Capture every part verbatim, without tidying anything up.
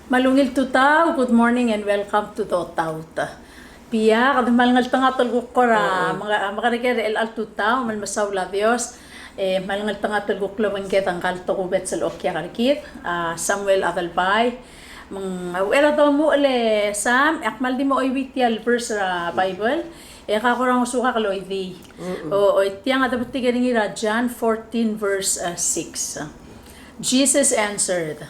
Me a ungil tutau, good morning and welcome to the Otaut. Pia, kede kmal ngeltengat el kuk kora, mm, meka-, mekerker er chelecha el tutau, me kmal mesaul a Dios, e kmal ngeltengat el kuk lobengked ngka el tokubets el okiak er kid, a Samuel Adelbai. Me ng, a uchei er a domuchel e Sam, e ak kmal di mo chuieuii tia el verse er a Bible, e ke kora ngosukak el oidii. Mm-mm. O, o, tiang a debetik er ngii er a John fourteen verse, uh, six. Jesus answered,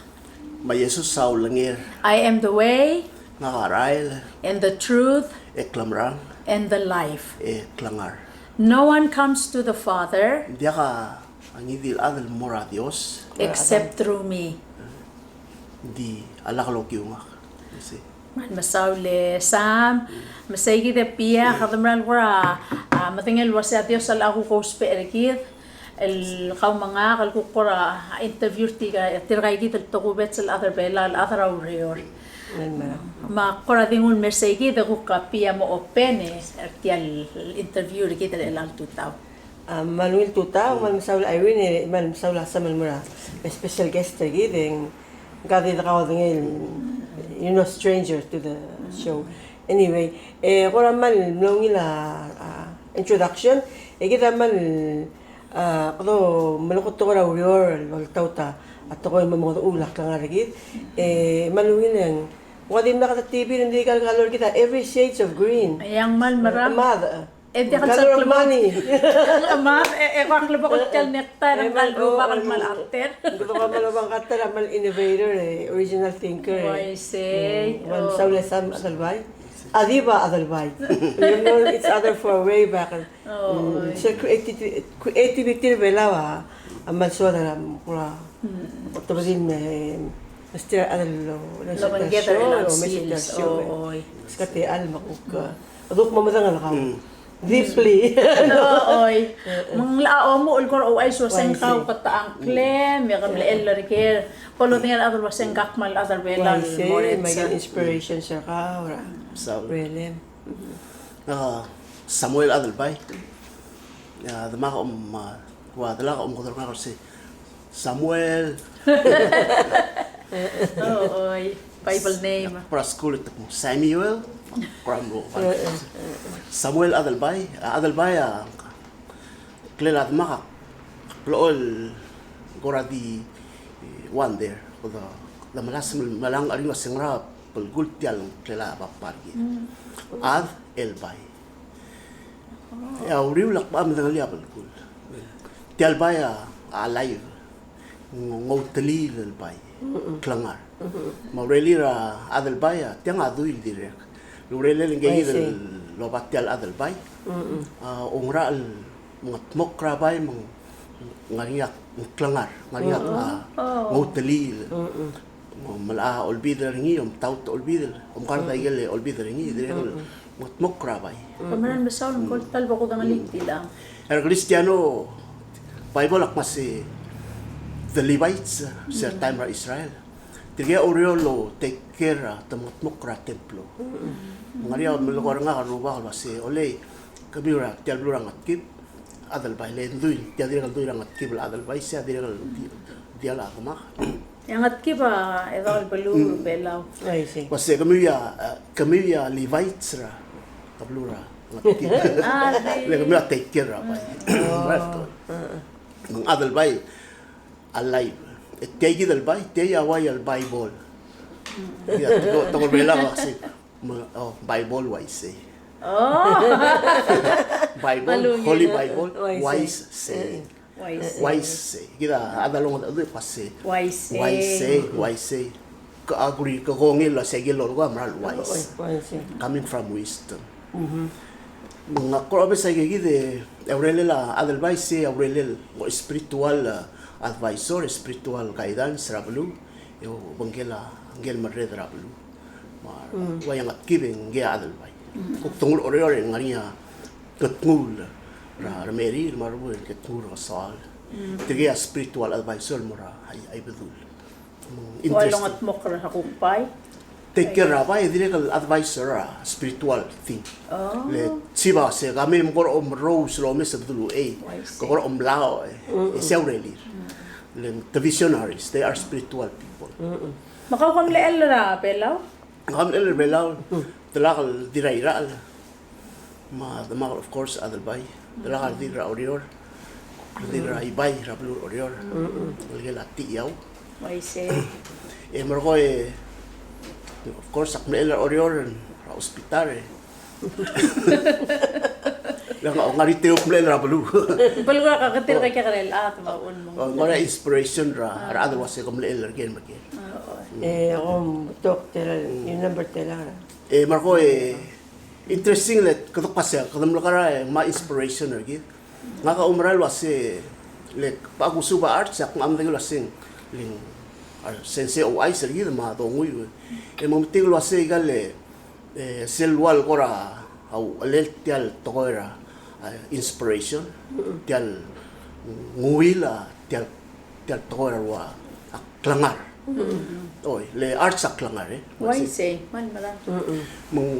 Me a Jesus a ulenger, I am the way, ngak a rael, and the truth, e klemerang, and the life. E klengar. No one comes to the Father, ng diak a ngii di el chad el mo er a Dios, except through me. Ng di a lak lokiu ngak. Ng sei. Me kmal mesaul e Sam, me sei kid e Pia, kede mera el kora, a, medengei el uasei a Dios a lak kuk ousbech er kid, el kau me ngak, el kuk kora interview er tirka, tirka kid el tokubets el chad er a Belau, el chad er a ureor. Me ak kora di nguu el mer sei kid e kuk a Pia mo open e, er tia el interview er kid er chelecha el tutau. A, me a ungil tutau, me kmal mesaul a Irene, e kmal mesaul a Sam el mo er a special guest er kid, e ng ka di dekaudengei, you're no stranger to the show. Anyway, e kora kmal mlo ungil a, a, introduction, e kid a kmal, a, kede melekoi a tekoi er a ureor, el oltaut a tekoi el mo mengedecheduch a klengar er kid, e kmal ungil e ng, ng ua di mla kede T V, ng di kal kalor er kid a every shades of green. E ng kmal merang. Mad. E diak el color of money. Mad, e, e, ko a klebokel tia el necktie, e ng kmal rubak el kmal arter. Ng kede ko kmal obang arter, a kmal innovator, e, original thinker, e. Uaisei. Mm, me kmal mesaul e Sam Adelbai. A diva Adelbai. We've known each other for way back. Oh, mm, oi. So creativity, creativity er a Belau a, a kmal soad er a, kora, mm, otobedii el me, mesterir a chad el, el, lobengked er a show, el mesterir a show, oh, oi. Sel kid a chad el me kuk, a, kuk mo medengei el kau. Mm. Deeply. Oh, oi. Me ng locha omuchel el kora ouchais el uasei ng kau kede ngklem, e ke mlechell er ker. Bo lodengei a rechad el uasei ng kmal chad er a Belau el mo er a, me a inspiration er kau er a, sa, relem. A, Samuel Adelbai. A, demak a om, a, ua delak a omekedong er ngak el uasei Samuel. Oh, oi. Bible name. Kora skuul e te kmo Samuel. Kora mlo. Samuel Adelbai, a, Adelbai a, klel a demak a blechoel kora di, e, wonder, kede, kede melasem el melai a ngar er ngii el uasei ngera belkul tia el ngklel a bab er kid. Mm. Ad el bai. Oh. E a uriul a kbo medengelii a belkul. Tia el bai a, alive. Ng, ng outelil el bai. Mm-mm. Klengar. Mm-hmm. Me a urelel er a chad el bai a, tiang a dui el dirrek. Urelel ngii, I see, el oba tia el chad el bai. Mm-mm. A, ongera el mengetmokl er a bai me ng ngar er ngii a klengar, ngar er ngii a, mm-mm, a, oh, ng outelil. Mm-mm. Ng melecha olbidel er ngii, omtaut olbidel, omkar, mm-mm, a ikel olbidel er ngii, dirrek el, mm-mm, mengetmokl er a bai. Mm-mm. Ke mera el mesaul, mm, ng kol ta el bo kudengelii, mm, tiang. Er a Kristiano, Bible a kmo se the Levites, se er a, mm, taem er a Israel. Tirke a oureor el take care er a, te mengetmokl er a templo. Mm-mm. Ngar er ngii a melekoi er ngak el rubak el uasei, olei, kemiu er tia el beluu er a Ngetkib, chad el bai, le ng dui, tia dirrek el dui er a Ngetkib el chad el bai, sei a dirrek el di, diall a demak. E a Ngetkib a, e, a beluu er a Belau. I see. Uasei kemiu a, e, kemiu a Levites er a, a beluu er a Ngetkib. Ah, di. Le kemiu a take care er a bai. Mm. Right. Mm. Me ng chad el bai, alive. E tia kid el bai, tia a uai el Bible. Mm. Tia, tekoi, tekoi er a Belau a uasei. Me, oh, Bible, uaisei. Oh. Bible, Holy Bible, uaisei. Uaisei. Mm. Uaisei. Uaisei. Kid a, a delongedecheduch el kmo se, uaisei. Uaisei, uaisei. Ke, a kuk, ke kongei el uasei a ikel lolekoi a mera el uaisei. Uaisei. Coming from wisdom. Mhm. Me ng kora obes a ikakid e, a urelel a chad el bai sei a urelel mo spiritual, a, advisor, spiritual guidance er a beluu, e obengkel a, ngkel merreder er a beluu. Me a, mm, uai a Ngetkib e ngii a chad el bai. Mm. Kuk te nguu er Oreor e ng ngar er ngii a Ngetnguul er a, er a Meriil, me a rubekul e Ngetnguul er a Kesoaol. Mm. Tirke a spiritual advisor el mo er a, a, a Ibedul. Ua, interesting. Longetmokl er a kuk bai. Take care er a bai, dirrek el advisor er a spiritual thing. Oh. Le chief a se, kemiu me kora omerous el omes a bedul uchei. Oh, I see. Ke kora omlaoch, e. Mm-mm. E sei a urerir. Mm. Le te visionaries, they are spiritual people. Mm-mm. Me kau kom mlechell er a Belau? Kom mlechell er a Belau, delak el di er a Irachel. Me a demak, of course, a Adelbai. Delak a redil er a Oreor. Redil er a Ibai, er a beluu er a Oreor. Ngelekel a Tichiau. Uaisei. E merekong e, of course, ak mlechell er a Oreor, er a hospital e. Le ng ngar er ngii a mlechell er a beluu. Beluu a kaketir a kekerei el chad me a uchul me ng. O, ng ngar er ngii a inspiration er a, er a chad el uase ke mlechell er ker me ker. E, kom betok tela, you number tela. E, merekong e, interesting le, kede kmo se, kede mle kora, e, me a inspiration er kid. Ngak a oumera el uase, le, kbo kusuub a arts, ak mo medengei el uase, le ng, a, sensei ouchais er kid me a donguiu. E, me ng metik el uase, ikal le, e, sel ua el kora, a uchelel tia el tekoi er a, a, inspiration, tia el, mm, nguil a, tia el, tia el tekoi er a ua, a klengar. Oi, le arts a klengar, e. Uaisei, me ng mera. Me ng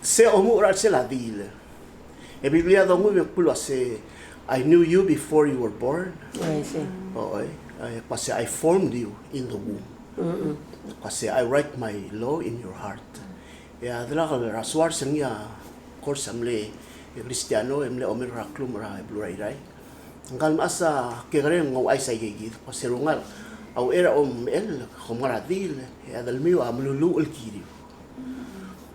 se omuchel er a chelsel a diil. E Biblia a donguiu me ng kmo el uase, "I knew you before you were born." Uaisei. Oi, e, kmo se, "I formed you in the womb." Kmo se, "I write my law in your heart." E a delak er a soars er ngii a, of course, a mle, e, Kristiano, e mle omerek er a klumech er a beluu er a Irrai. Ngkal mechas a kekerei e ng ouchais aike kid, kmo se, "Rungel, a uchei er a omechell, kom ngar er a diil, e a delmiu a meluluuch el kiriu.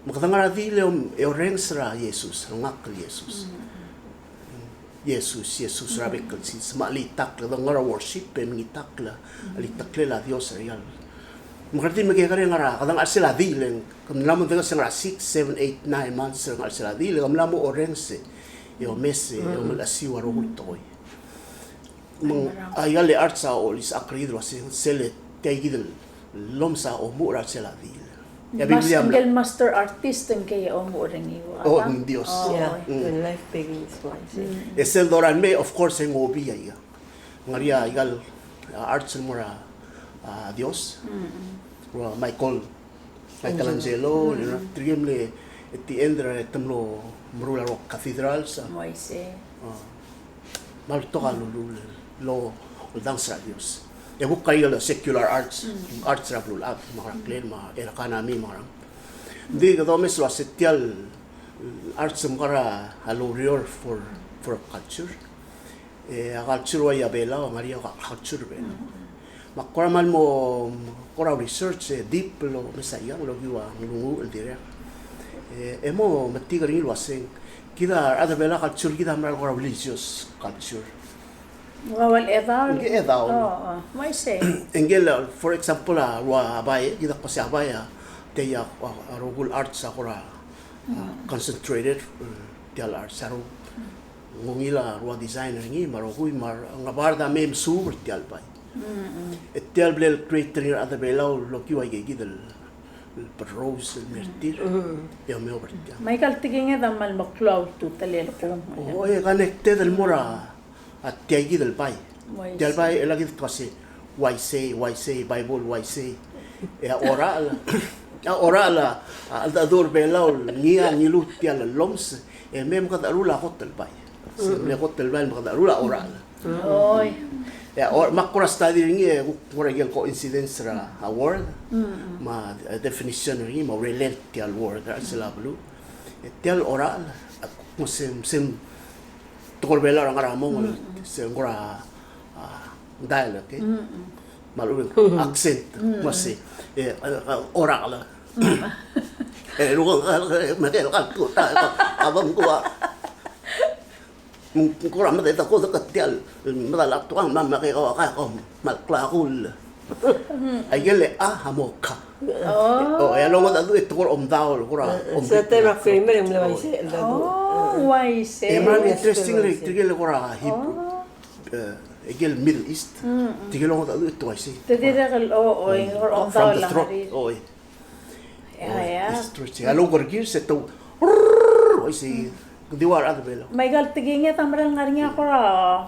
Me kede ngar er a diil e om, e orrenges er a Jesus, el ngakl el Jesus." Jesus, Jesus er a bek el sils, me a chelitakl, kede ngar er a worship, e mengitakl a cheliteklel a Dios er a ial. Me kede di mekekerei e ngar er a, kede ngar er a chelsel a diil, e ng, ke mla mo medengei se ngar er a six, seven, eight, nine months, e ngar er a chelsel a diil, e ke mla mo orrenges, e omes, e omelechesiu a rokui el tekoi. Me ng, a, ikal le arts a olisechakl er kid el uase, sel tia kid el llomes a omuchel er a chelsel a diil. E a Biblia a mla. Ngike el master artist ngike a omuchel er ngii. O, ng Dios. O, yeah, the life begins once, e. E sel dorael mei, of course, e ng obii a ika. Ng ngar er ngii a ikal, a, arts el mo er a, a, Dios. Ua Michael, Michelangelo, Leonardo, tirke el mle, at the end er a, te mlo meruul a rokui el cathedrals, a. Uaisei. A. Me a betok a lulu, lo, oldanges er a Dios. E kuk a ikal secular arts, arts er a beluulechad, me a kraklel, me a economy, me a ngerang. Ng di kede omes el uase tia el arts a mkar a loureor for, for culture. E a culture ua ia Belau, a ngar er ngii a culture Belau. Me ak kora mal mo, kora research, e, deep el omes a ikang el okiu a nglunguuch el dirrek. E, e mo metik er ngii el uaseng, kid a rechad er Belau a culture er kid a mera el kora religious culture. Ua el chedaol. Ng chedaol. O, o, uaisei. E ngike el, for example, a rua Bai, kid a kmo se a Bai a, tia a, a rokui el arts a kora, a, concentrated, e, tia el arts a ro-, ng ungil a rua design er ngii, me a rokui, me a Ngebard a mei mesuub er tia el Bai. E tia el bla el create er ngii a rechad er Belau el okiu aike kid el, el perrous el mer tir. E omeob er tia. Me aika el tekinged a kmal meklou a ultutelel el kmo. O, e connected el mo er a, a tia kid el Bai. Tia el Bai, e le kid el kmo se, uaisei, uaisei, Bible, uaisei. E a Orachel, a Orachel a, a cheldecheduch er Belau el ngii a ngiluu tia el llomes, e mei me kede cheruul a kot el Bai. Se mle kot el Bai me kede cheruul a Orachel. Oi. E a Or-, me ak kora study er ngii e kuk kora ikel coincidence er a word, me a definition er ngii, me a relate tia el word er a chelsel a beluu. E tia el Orachel, a kuk mo se, se tekoi er Belau er a ngar er a mong, se ng kora, a, dialect, e. Me a lechub e ng accent, me se, e, a, a, Orachel. E, lukang, me ke, kal tu, ta, ka, kabang kua. Ng kora medal ko, ko tia el, medal a tuang, me, me ke ko, ka, ko, mal klakul. Aike el a, a mo ka. O. O, e a longedecheduch e te kora omdaol, kora omdaol. Se te rak kei me, mle uaisei el dedu. O, uaisei. E mera el interesting le, tirke el kora Hebrew. E, aike el Middle East. Tirke el longedecheduch e te uaisei. Te dirrek el, o, o, e kora omdaol a ngar er ngii. O, e. Ia, ia. Stretch. A longkar er kid se te, rrrr, uaisei. Di ua rechad er Belau. Me aika el tekinged a mera el ngar er ngii a kora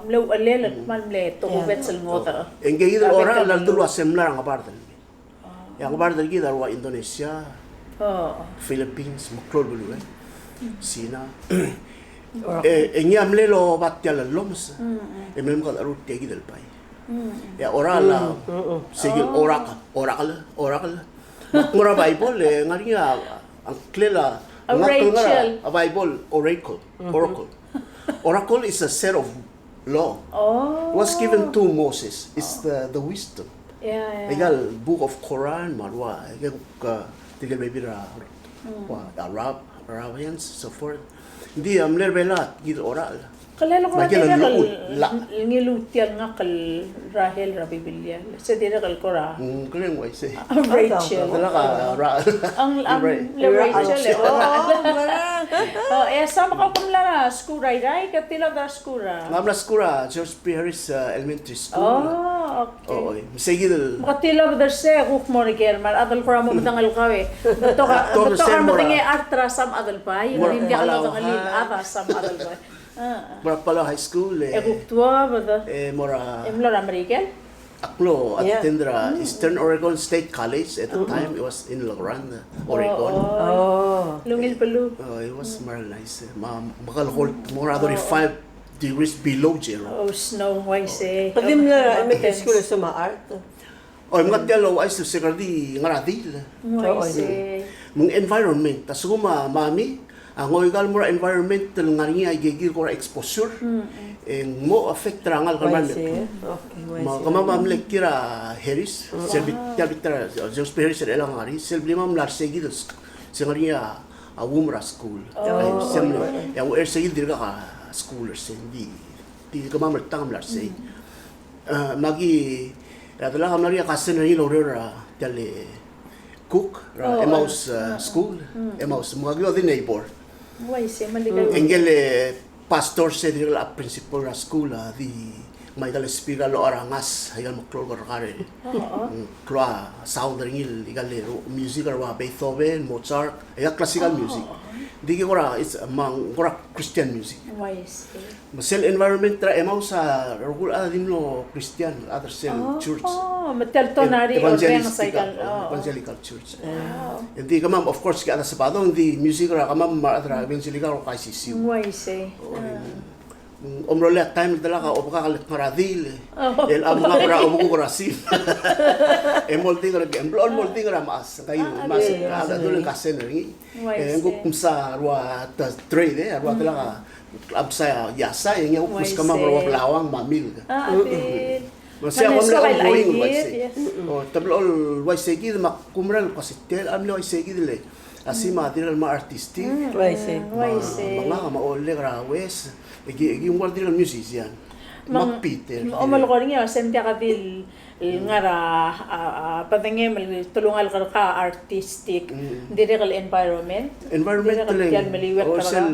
mle uchelel el kmal mle tokubets el ngodech. E ngike kid el Orachel a ldu el uase mla er a Ngebard el mei. E a Ngebard er kid a rua Indonesia, Philippines, meklou el beluu, e. China. E, e ngii a mle loba tia el llomes. E mle mekederul tia kid el Bai. E a oral a, se ngii el oracle, oracle, oracle. Me ak mo er a Bible, e ng ngar er ngii a, a ngklel a, a ngklel a Bible, oracle, oracle. Oracle is a set of law. It was given to Moses. It's the, the wisdom. Aika el Book of Quran, me a rua, aika el, uh, tirke el bebil er a, ua, Arab, Arabians, so forth. Ng di a mle er a Belau a ngii el oracle. Kele el kora tirke el, ngii el tia el ngak el Rahel er a Biblia. Se dirrek el kora. Mm, kele ng uaisei. Rachel. Ng, ng, le Rachel e. O, e, sa me kau ke mla er a skuul er a Irrai, ke tilobed er a skuul er a? Ng mla er a skuul er a George P. Harris, uh, Elementary School. O, okay. O, oi. Me sei kid el. Me ke tilobed er sei e kuk mo er ker, me a rechad el kora mo medengei el kau e. Betok a, betok a medengei a art er a Sam Adelbai, ng di diak lodengelii a chad er a Sam Adelbai. Mo er a Palau High School, e. E kuk tuobed. E mo er a. E mlo er a Merikel? Ak mlo attend er a Eastern Oregon State College at the time. It was in La Grande, Oregon. O. Lungil beluu. O, it was very nice. Me, me kal hold more than thirty-five degrees below zero. O, snow, uaisei. Kede mla er a elementary school e soam a art? O, e mngai tia el ouchais el se kede di ngar er a diil. Uaisei. Me ng environment, a lsekum a mami a ngoikal mo er a environment el ngar er ngii a ikakid el kora exposure, e ng mo affect er a ngalek el mle. Me kemam a mle kiei er a Harris, sel bita, bita er a George P. Harris er chelechang a Harris, sel blimam a mla er sei kid el sk-, se ngar er ngii a, a wum er a skuul. Sel mle, e a uchei er sei kid el dirkak a skuul er sei, ng di, di kemam el tang a mla er sei. A, me aki, er a delak a mla er ngii a kasen er ngii el oureor er a, tia el cook er a Emmaus, a, School, Emmaus, me aki di neighbor. Uaisei, me a le. E ngike el pastor se dirrek el principal er a skuul a di, me aika el speaker a locha er a ngas, aika el meklou el kerrekar. Mm, klou a sound er ngii el, aika el music er a ua Beethoven, Mozart, aika el classical music. Di ki kora, it's among, kora Christian music. Uaisei. Me sel environment er a Emmaus a rokui el chad a di mlo Christian, a chad er sel church. O, me tia el tonari, evangelical, o, evangelical church. Wow. Ng di kemam, of course, ki chad er a Sabadong, ng di music er a kemam me a rechad er a evangelical a kaisisiu. Uaisei. O, mm, omerolel a taem el delak a obekak el kngar er a diil. El a mengab er a obekuk er a sim. E molding er a, e mlo molding er a mechas. Ngkai el mechas, a, a, a, dul kasen er ngii. E ng kuk msa a rua ta-, trade, e, a rua delak a, a msa a iasai, e ng kuk msa kemam a rua blauang me a milk. A, a di. Me sei a kuk mle ongoing el uaisei. O, te blechoel el uaisei kid me ak kumerang el kmo se tia el mle uaisei kid el. A sim a dirrek el mo artistic. Uaisei. Me ngak me a Oleg er a Wes, e ki, e ki ua dirrek el musician. Me a Peter. Me a omelekoi er ngii a se ng diak di el ngar er a, a, a, bedengem el telungalek er kau a artistic, dirrek el environment. Environment dirrek el tia el meliuekl er kau.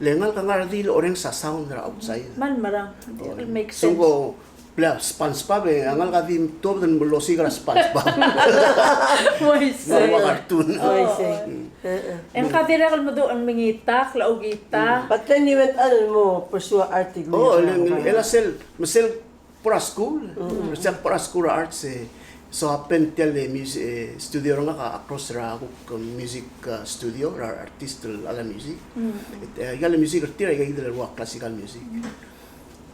Le ngalek a ngar er a diil a orrenges a sound er a outside. Me ng merang, dirrek el make sense. Sel ko blai a SpongeBob e a ngalek a di tuobed el mo osiik er a SpongeBob. Uaisei. Me a ua cartoon. Uaisei. E ngka dirrek el meduch el mengitakl, a ukitakl. But then you went on el mo pursue a art degree. O, el, el, el a sel, me sel bo er a skuul, se ak bo er a skuul er a arts, e, so happen tia el music, e, studio er ngak a across er a kuk music, a, studio er a artist el chad er a music. E, aika el music er tir a ikakid el ua classical music.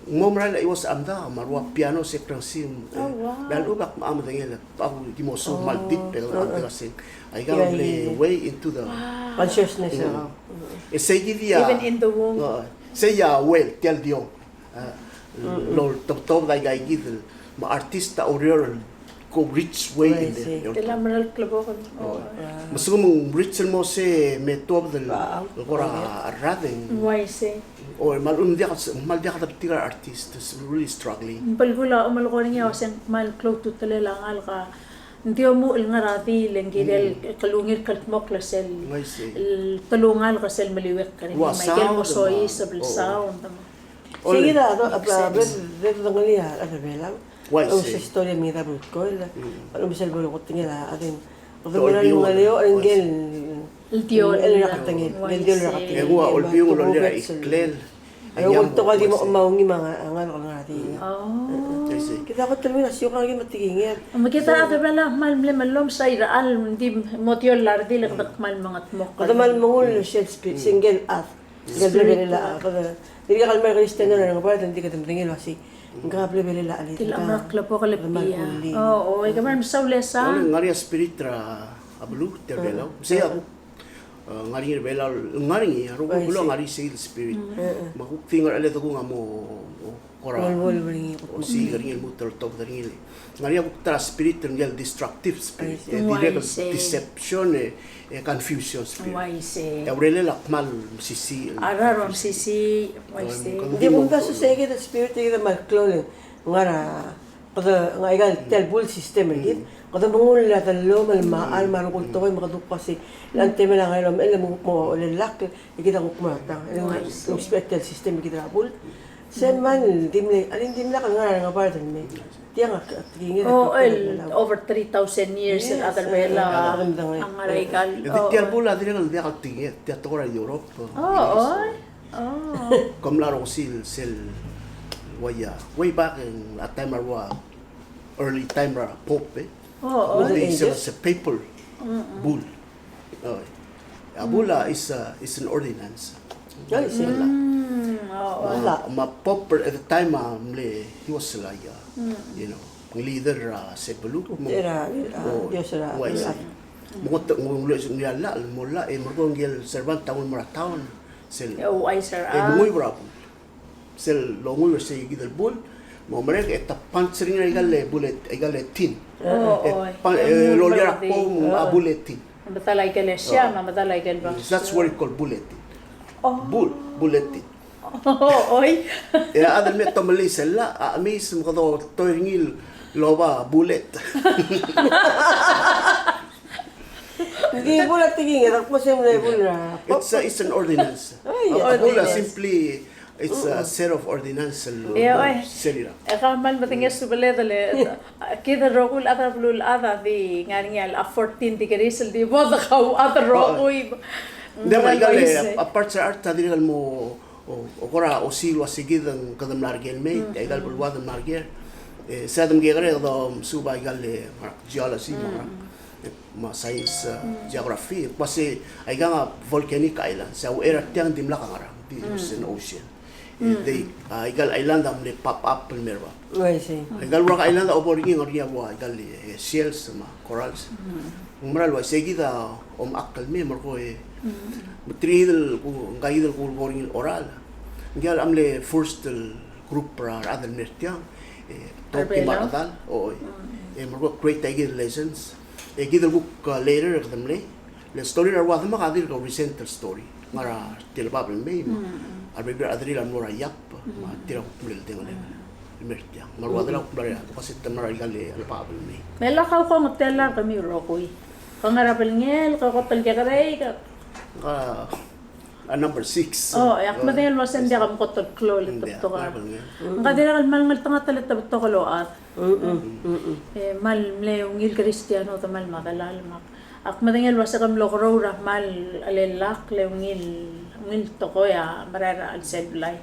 Ng mo merael a iuos a mdak me a rua piano se krengesii, e, me a lechub e ak mo medengei el, ak di mo soak el kmal deep el, a, a, aika el way into the consciousness. E sei kid a, even in the womb. A, sei a well, tia el diong. A, loltobetobed aika kid el, me a artist a oureor el go rich way in there. Tela mera el klebokel. O. Me a lsekum ng rich el mo se me tuobed el kora rad e ng. Uaisei. O, me a lechub ng diak, me ng diak debetik a artist, is really struggling. Ng belkul a omelekoi er ngii a uase ng kmal klou a ultutelel a ngalek a ng di omuchel el ngar er a diil e ng kirel el ungil el kldmokl er sel telungalek er sel meliuekl er ngii, me aike el mo soiseb el sound. Sei kid a, a, a, a, red, red, dengelii a, a, Belau. Uaisei. Ua se story er ngii a bo el kot el, a, ua se bo el kot er ngii a, a, den. Kede mera el ngalek, e ngii el, el diol, el diol er a katengel, el diol er a katengel. E nguu a Olbiil el olbiil er a iklel. E nguu a oltok a di mo, mo ngii me a ngalek el ngar er a diil. O. Uaisei. Kid a kot el mei er a siukang e ki mo tekingel. Me kid a, a Belau a kmal mle mellomes a irechar el di mo diol er a redil e kede kmal mengetmokl. Kede kmal mengull er sel spirit, se ngii el chad. Dirkak el mei er a Kristiano er a Ngebard e ng di kede medengei el uasei Ngka a bla belel a chelid. Tia el mla klebokel a bia. O, o, e kmal mesaul e sa. Ngar er ngii a spirit er a beluu, tia er a Belau. Sei a kuk, e, ngar er ngii er a Belau, ngar er ngii, a rokui el beluu a ngar er ngii sei el spirit. Me a kuk thing er a chelid a kuk ng mo, o, kora, osiik er ngii el lmuut el oltobed er ngii. Ngar er ngii a kuk ta er a spirit el ngii el destructive spirit. E dirrek el deception, e, e confusion spirit. Uaisei. E a urerel a kmal mesisiich. A raro mesisiich, uaisei. Ng di kumdasu sei kid el spirit e kid a kmal klou el ngar er a, kede, ng aika el tia el bul system er kid. Kede mengull a dellomel me a chad me a rokui el tekoi me kede kuk uasei. Ng temel a ngar er a lomechell e mo, mo lelakl, e kid a kuk mo er a tang. Uaisei. Ng respect el system er kid er a bul. Sel mal, di mle, a le ng dimlak el ngar er a Ngebard el mei. Tiang a tekinged. O, el over three thousand years el chad er a Belau a ngar er aika el. E di tia el bul a dirrek el diak el tekinged, tia tekoi er a Europe. O, o. Kom mla er a Osil sel, uaia, way back in a time er a ua, early time er a Pope, e. O, o. Di sel, sel papal bul. O. A bul a is a, is an ordinance. O, is a. Mm, o, o. Me a, me a Pope at the time a mle, he was like, uh, you know, leader er a se beluu. Mo, er a, dios er a, uaisei. Mo ngot, ng ua, ng ua, ng ua llach, mo llach, e merekong e ngii el servant a nguu el mo er a town. Sel, e uaisei er a, e menguiu er a bul. Sel longuiu er sei kid el bul, mo merek e te punch er ngii er aika el bullet, aika el tin. O, o. E punch, e lolia er a kbo me a bulletin. Medal aike el siam, medal aike el box. That's what you call bulletin. O. Bul, bulletin. O, oi. E a chad el me tomellii sel llach, a chemiis me kede otoi er ngii el oba bullet. Ng di bul a tekinged, a kmo se mle bul a. It's a, it's an ordinance. Ai, a bul a ordinance. Simply, it's a set of ordinance el, e, oi, sel llach. E kmal medengei a subeled el, kid el rokui el chad er a beluulechad a di ngar er ngii a fourteen degrees el di bo dekauchad el rokui. Ng di, me aika el, a parts er a art a dirrek el mo, o, o kora osiik el uasei kid ng kede mla er ker el mei, aika el beluad el mla er ker. E, se a de mekekerei e kede mesuub aika el, e, geology, me a me a science, uh, geography, kmo se aikang a volcanic island, se a uchei er tiang dimlak a ngerang, di, it's an ocean. E, di, uh, aika el island a mle pop up el mer bab. Aika el ua island a obo er ngii, ng ngar er ngii a ua aika el, e, shells me a corals. Ng mera el uaisei kid a omechakl el mei, merekong e. Me tirke el ku, ngka kid el ku, ku er ngii el oral. Ngii a mle first el group er a rechad el mer tiang. E, Toki me a rechedal, o, e. E merekong e create aika el legends. E kid el kuk, uh, later e kede mlei. Le story er a rua demak a dirk recent el story. Ngar er tia el bab el mei, me a rebebil er a chederir a mlo er a Yap, me tir a kuk mle dengelengel el mer tiang. Me a rua demak a kuk mla er a, kuk se te mla er aika el bab el mei. Me lak a kuk ngetelar kemiu el rokui. Ke ngar er a belngel, ke kot el kekerei, ke. Ka A number six. O, e ak medengei el uasei ng diak a mkot el klou el betok a. Ng diak, ng diak. Ng ka dirrek el kmal ngeltengat el betok el ochad. E kmal mle ungil Kristiano te kmal medelal, me ak medengei el uasei ke mlo kerreu er a kmal chelellakl e ungil, ungil tekoi a merael er a chelsel blai.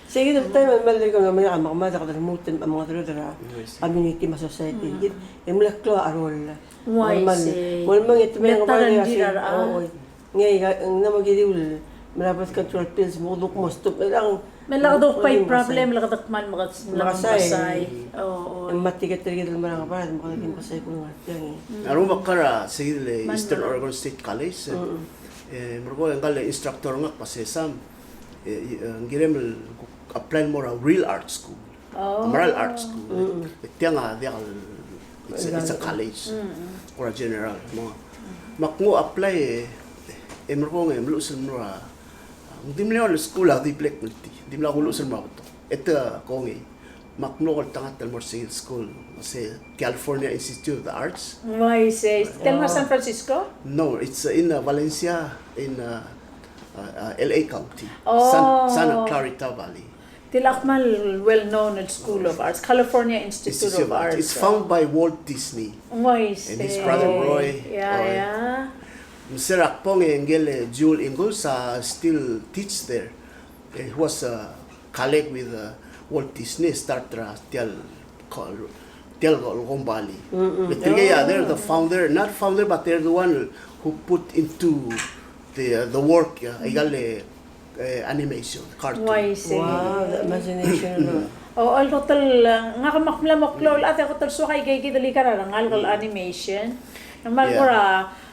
Sei kid el taem el kmal dirk el merael a mekemad e kede lmuut el mengedecheduch er a community me a society. Kid e mle klou a role. Uaisei. Ng mle ta er a rengrir a rechad. Ngii, ng mo kiriu el mera birth control pills, me kede kuk mo stop, me lak, me lak kede kuk bai problem, lak kede kmal mekesai. O, o. Me a tiket er kid el mera ngebard, me kede ki mekesai kung ngar tiang. A rengum a kar a sei kid el Eastern Oregon State College, e, merekong e ngka el instructor er ngak a Sesam, e, ng kirem el kuk apply el mo er a real art school. O. Mera el art school. E tiang a diak el, it's a, it's a college. Kora general, mo. Me ak nguu a apply e, e merekong e meluches el mo er a, ng di mle ua el school a di black milty. Di mla kuluches el mo er a betok. E te kongei. Me ak mlo oltengat el mo er sei el school. Se California Institute of the Arts. Uaisei. Tia el ngar er a San Francisco? No, it's, uh, in, uh, Valencia, in, uh, uh, uh, L A County. O. San-, Santa Clarita Valley. Tia el kmal well known el School of Arts, California Institute of Arts. It's found by Walt Disney and his brother Roy. Ia, ia. Me se er a kbong e ngike el Jewel Ingalls a still teach there. He was a colleague with, uh, Walt Disney, start er a tia el co-, tia el company. But tirke a, they're the founder, not founder, but they're the one who put into the, uh, the work, uh, aika el, eh, animation, cartoon. Uaisei. Wow, the imagination of a O, el kot el, ngak me ak mla mo klou el chad e kot el soak aike kid el ikar a rengalek el animation. Ng kmal kora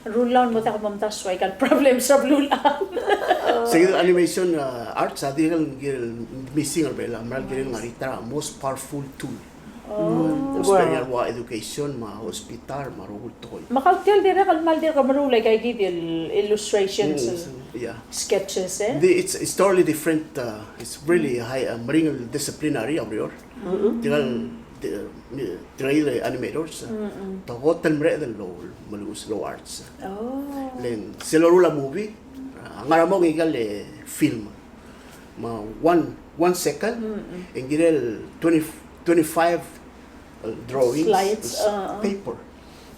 rullii el mo diak momdasu aika el problems er a beluulechad. Sei kid el animation, uh, arts a dirrek el missing er a Belau, a mera el kirel ngar er a ta er a most powerful tool. Oh. Especially el ua education me a hospital me a rokui el tekoi. Me kau tia el dirrek el kmal dirk meruul aika kid el illustrations, mm, yeah, sketches, e? The, it's, it's totally different, uh, it's really high, uh, meringel disciplinary a ureor. Mm-mm. Tirka el, ti-, tirka el animators, uh, mm-mm, te kot el mereched el lo, meluches el arts. Oh. Le ng sel loruul a movie, uh, a ngar er a mong aika el film. Me a one, one second, mm-mm, e ng kirel twenty, twenty-five, uh, drawings, slides, uh, uh, paper.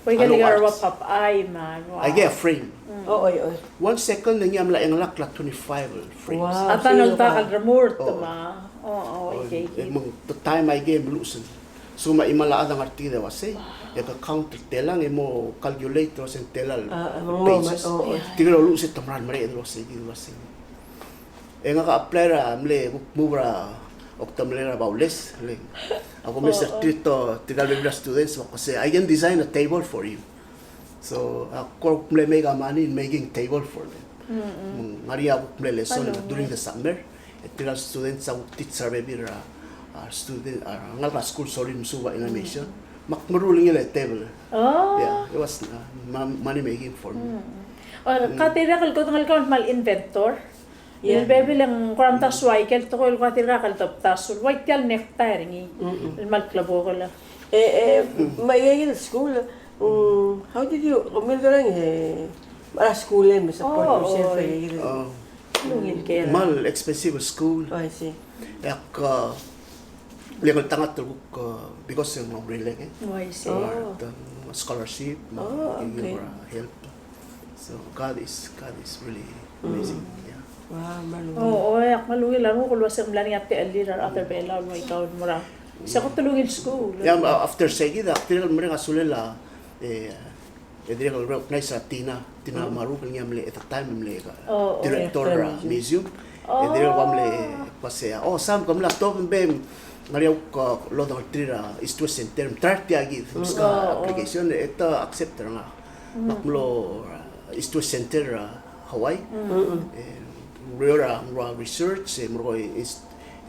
Oi, aika el ua pop eye me a ua. Aike a frame. Mm. Oh, oi, oi. One second e ngii a mla chengelakl a twenty-five el frames. Wow, a ta el dak el remurt me a. Oh, oh, oi, okay, okay. E me ng time aike e meluches. So me a chimal a chad a ngar er tir e uasei, e ke count er telang e mo calculate el uasei ng tela el pages. Oh, oh. Tirke el oluches e te mera el mereched el uasei, el uasei. E ngak a apply er a mle kuk move er a okdemelel er a Baules, le ak omes er tir, tirka el bebil er a students, me ak uasei, "I can design a table for you." So, ak kuk mle make a money in making table for them. Mm, mm. Me ng ngar er ngii a kuk mle lesson during the summer. E tirka el students a kuk teach er a bebil er a, a student, a rengalek er a school sorir el mesuub a animation. Mm. Me ak meruul er ngii el table. Oh. Yeah, it was, uh, mo-, money making for me. Mm. Or, mm, ka tirka el kot el ngalek el kmal inventor. Yeah. El bebil e ng kora mdasu aike el tekoi el kuk tirka el debdasu el ua tia el necktie er ngii. Mm-mm. El kmal klebokel. E, e, me aike el school, mm, how did you, kemiu el kerang, e, me a school e, me support yourself, e, aike el. Oh. Ungil ker. Kmal expensive school. Oh, I see. E ak, uh, le ngeltengat el kuk, uh, because ng rirellii, e. Oh, I see. Oh. Te, uh, scholarship, me, oh, okay, help. So God is, God is really amazing. Mm. Yeah. Wow, kmal ungil. Oh, oh, e ak kmal ungil a renguk el uasei ng mla er ngii a techellir a rechad er a Belau el ua ika el mo er a. Se kot el ungil school. Yeah, after sei kid, ak dirrek el mereng a sulel a, e, e dirrek el recognize a Tina, Tina Maruk, el ngii a mle, at the time, mle, oh, oh, director er a museum. E dirrek el ua mle, uasei, "Oh, Sam, ke mla top, me ng ngar er ngii a kuk lodengelterir a East West Center, me te ngar er tia kid, meskau a application, e te accept er ngak." Me ak mlo, uh, East West Center, uh, Hawaii. Mm. E, ureor a rua research, e, merekong e,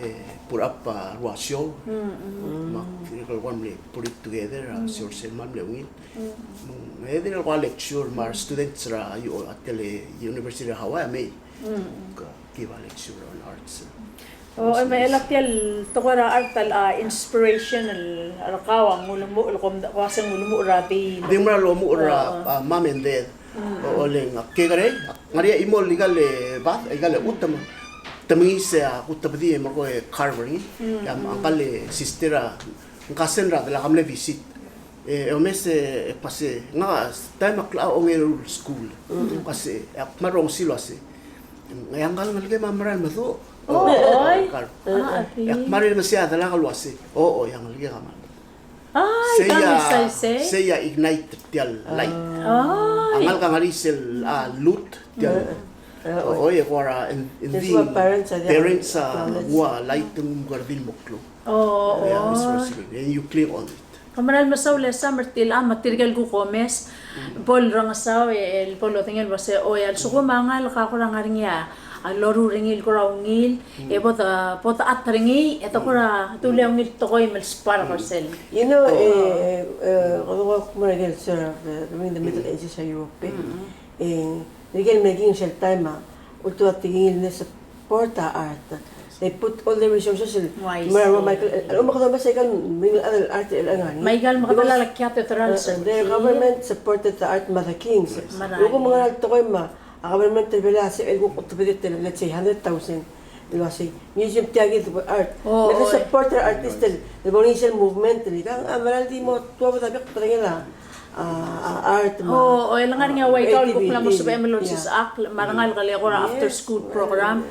e, put up a rua show. Mm. Me ak dirrek el ua mle put it together, uh, show er sel me a mle ungil. Mm. E dirrek el ua lecture me a students er a, uh, at the University of Hawaii, a mei. Mm. Ke give a lecture on arts. O, e me chelecha tia el tekoi er a art el, a, inspiration el, er kau a ng ulemuchel, el kom, ko uasei ng ulemuchel er a di. Di mera el omuchel er a, a, mom and dad. Mm. O, oleng, ak kekerei, ak ngar er ngii a chimo el ikal bad, ikal chutem. Te mengiis e a kutebedii e merekong e carve er ngii. Mm. E a ngkal sister a, ng cousin er a delak a mle visit. E, e omes e, e kmo se, ngak a taem a klecha ongeru el skuul. Mm. Kmo se, e ak kmal rongesii el uase, "Ngii a ngkal ngelekem a mera el meduch?" O, oi. Kar. E ak kmal rongesii a delak el uase, "O, o, ngii a ngelekek a mera el meduch." Sei a, sei a ignite tia el light. A ngalek a ngar er ngii sel, a, lut tia el. O, oi, e kora, and, and the parents a ua light ng kora di mo klou. O, o. Yeah, it's responsible. And you click on it. Ke mera el mesaul e Sam er tia el, a, me tirke el kuk omes, bo lorengesau, e, el bo lodengei el uase, oi, a lsekum a ngalek a kora ngar er ngii a loruul er ngii el kora ungil, e bo de, bo de chat er ngii, e de kora dulii a ungil tekoi me le spark er sel. You know, e, e, kede kuk mera el sort of, e, during the Middle Ages er a Europe, e, e, tirke el meking sel taem a ultuil a tekingel el support a art. They put all the resources el, mera el ua Michael, el, el, me kede omes a ikal meringel chad el art el ngar er ngii. Me ikal me kede mla kiei er a cathedral, e, the government supported the art me the kings. Yes. Mera el kuk ngar er ngii a tekoi me a government er a Belau a sebechel el kuk otobedii el, let's say, hundred thousand. El uase, museum tia kid el art. O, me te support er a artist el, el bo er ngii sel movement el ikang, a mera el di mo tuobed a bek el bedengel a a, a, art me a creativity. O, o, el ngar er ngii a ua ikal kuk mla mo sebechem el olsisechakl, me a rengalek el kora after school program.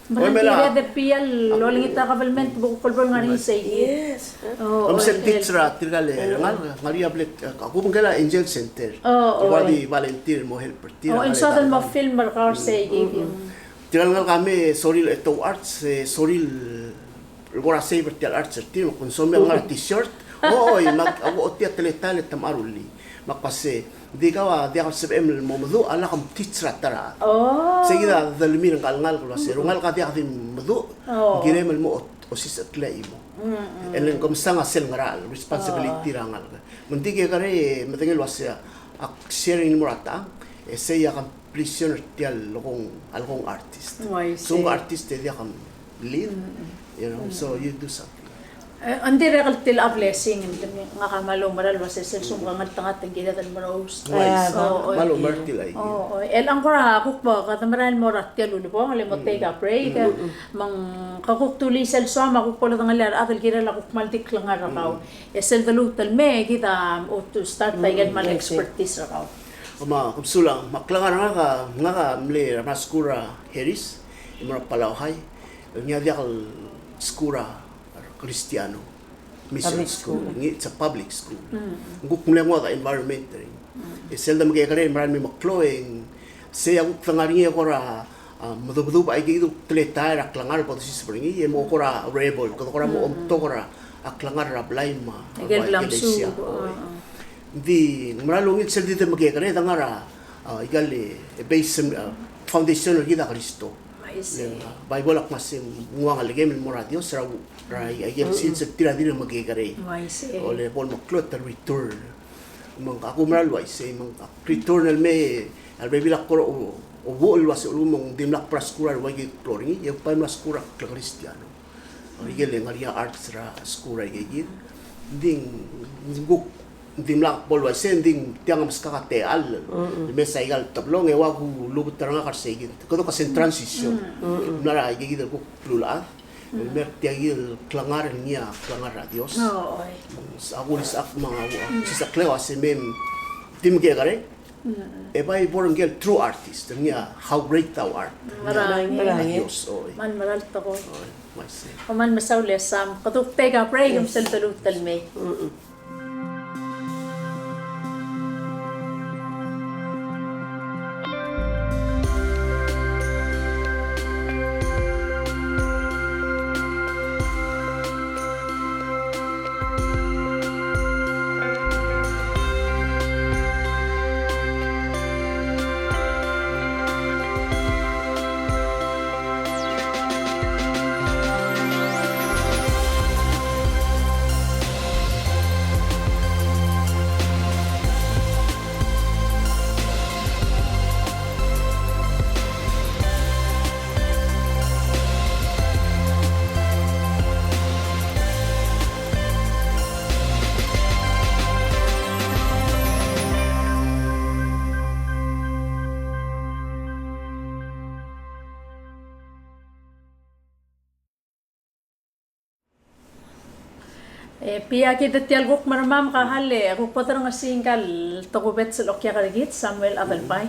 Me ng kired el tia el olengit a government bo kuk el bo el ngar er ngii sei kid. Yes. O, me se teach er a tirka el rengalek, ngar er ngii a bla, a kuk ngike el Angel Center. O, o. Ua di volunteer mo help er tir. O, el soad el mo film er kau er sei kid. Tirka el ngalek a me sorir el, e, tou arts, e, sorir el el kora save er tia el arts er tir, me kuk soam el ngar er a t-shirt. Oi, me ak, ak ochotii a teletael e te mla rullii. Me ak uase, ng di kau a diak el sebechem el mo meduch a lak mteach er a ta er a chad. Oh. Sei kid a delemii er ngka el ngalek el uase, renguk a diak di meduch, oh, ng kirem el mo ot-, osisecheklii a chimo. Mm, mm. E le ng kemesang a sel ngerachel, responsibility er a ngalek. Me ng di kekerei e medengei el uase ak sharing el mo er a tang, e sei a completion er tia el kong, a lekong artist. Oh, I see. Sel kong artist e diak a lead, mm, mm, you know, mm, so you do something. E, ng dirrek el tia el blessing, ng di ngak a kmal oumerang el uase sel sel kong ngeltengat e ng kired el merous. Oh, I see. Oh, oh. Kmal oumerang tia el idea. Oh, oh. E le ng kora kuk bo, kede merael el mo er a tia el ulebongel e mo, mm, take a break, mm, mm, me ng kuk dulii sel soam a kuk bo ledengelii a rechad el kirel a kuk kmal di klengar er kau. Mm. E sel deluut el mei e kid a, o, to start, mm, aike el kmal, mm, expertise er kau. Me a, kom sulang, me a klengar er ngak a, ngak a mle er a skuul er a Harris, e mo er a Palau High, ngii a diak el skuul er a Kristiano, mission school, public school. Ngii, it's a public school. Mm. Ng kuk mle ngodech a environment er ngii. Mm. E sel de mekekerei el merael el mei meklou e ng sei a kuk de ngar er ngii e kora, a, medubedubech aike el teletael er a klengar el bo dosiseb er ngii, e mo kora rebel, kede kora mo omtok er a klengar er a blai me a ikelesia. Ng di ng mera el ungil sel di de mekekerei e de ngar er a, a, ikal, e, base, a, foundation er kid a Kristo. Le, a, Bible a kmo se ng ua ngelekem el mo er a Dios er a, er a, aike el sils er tir a di le mekekerei. Olebo el meklou e te return. Me ng, ak oumera el uaisei, me ng, ak return el mei, a rebebil a kora o, ouchul el uase, me ng dimlak bo er a skuul er a ua ikei el klou er ngii, e ak bai mla skuul er a Kristiano. Aike el ngar er ngii a arts er a skuul er a ikei kid. Ng di ng kuk, ng dimlak bo el uaisei, ng di tiang a meskak a techall el mesa ikal teblong, e ua kulubet er ngak er sei kid. Kede ko se ng transition. Ng mla er a ikei kid el kuk beluulechad. El mer tia el klengar el ngii a klengar er a Dios. Oi. A kulisechakl me a, a kulisechakl el uase mei, di mekekerei. E bai bo er ngii el true artist, el ngii a how great thou art. Mera ngii. Mera ngii. A Dios, oi. Me ng mera el tekoi. Oi, uaisei. Kom kmal mesaul e Sam. Kede kuk take a break, me sel deluut el mei. E, bai kid tia el kuk mermang, me ka hal e kuk bo dorengesii ngka el tokubets el okiak er kid, Samuel Adelbai.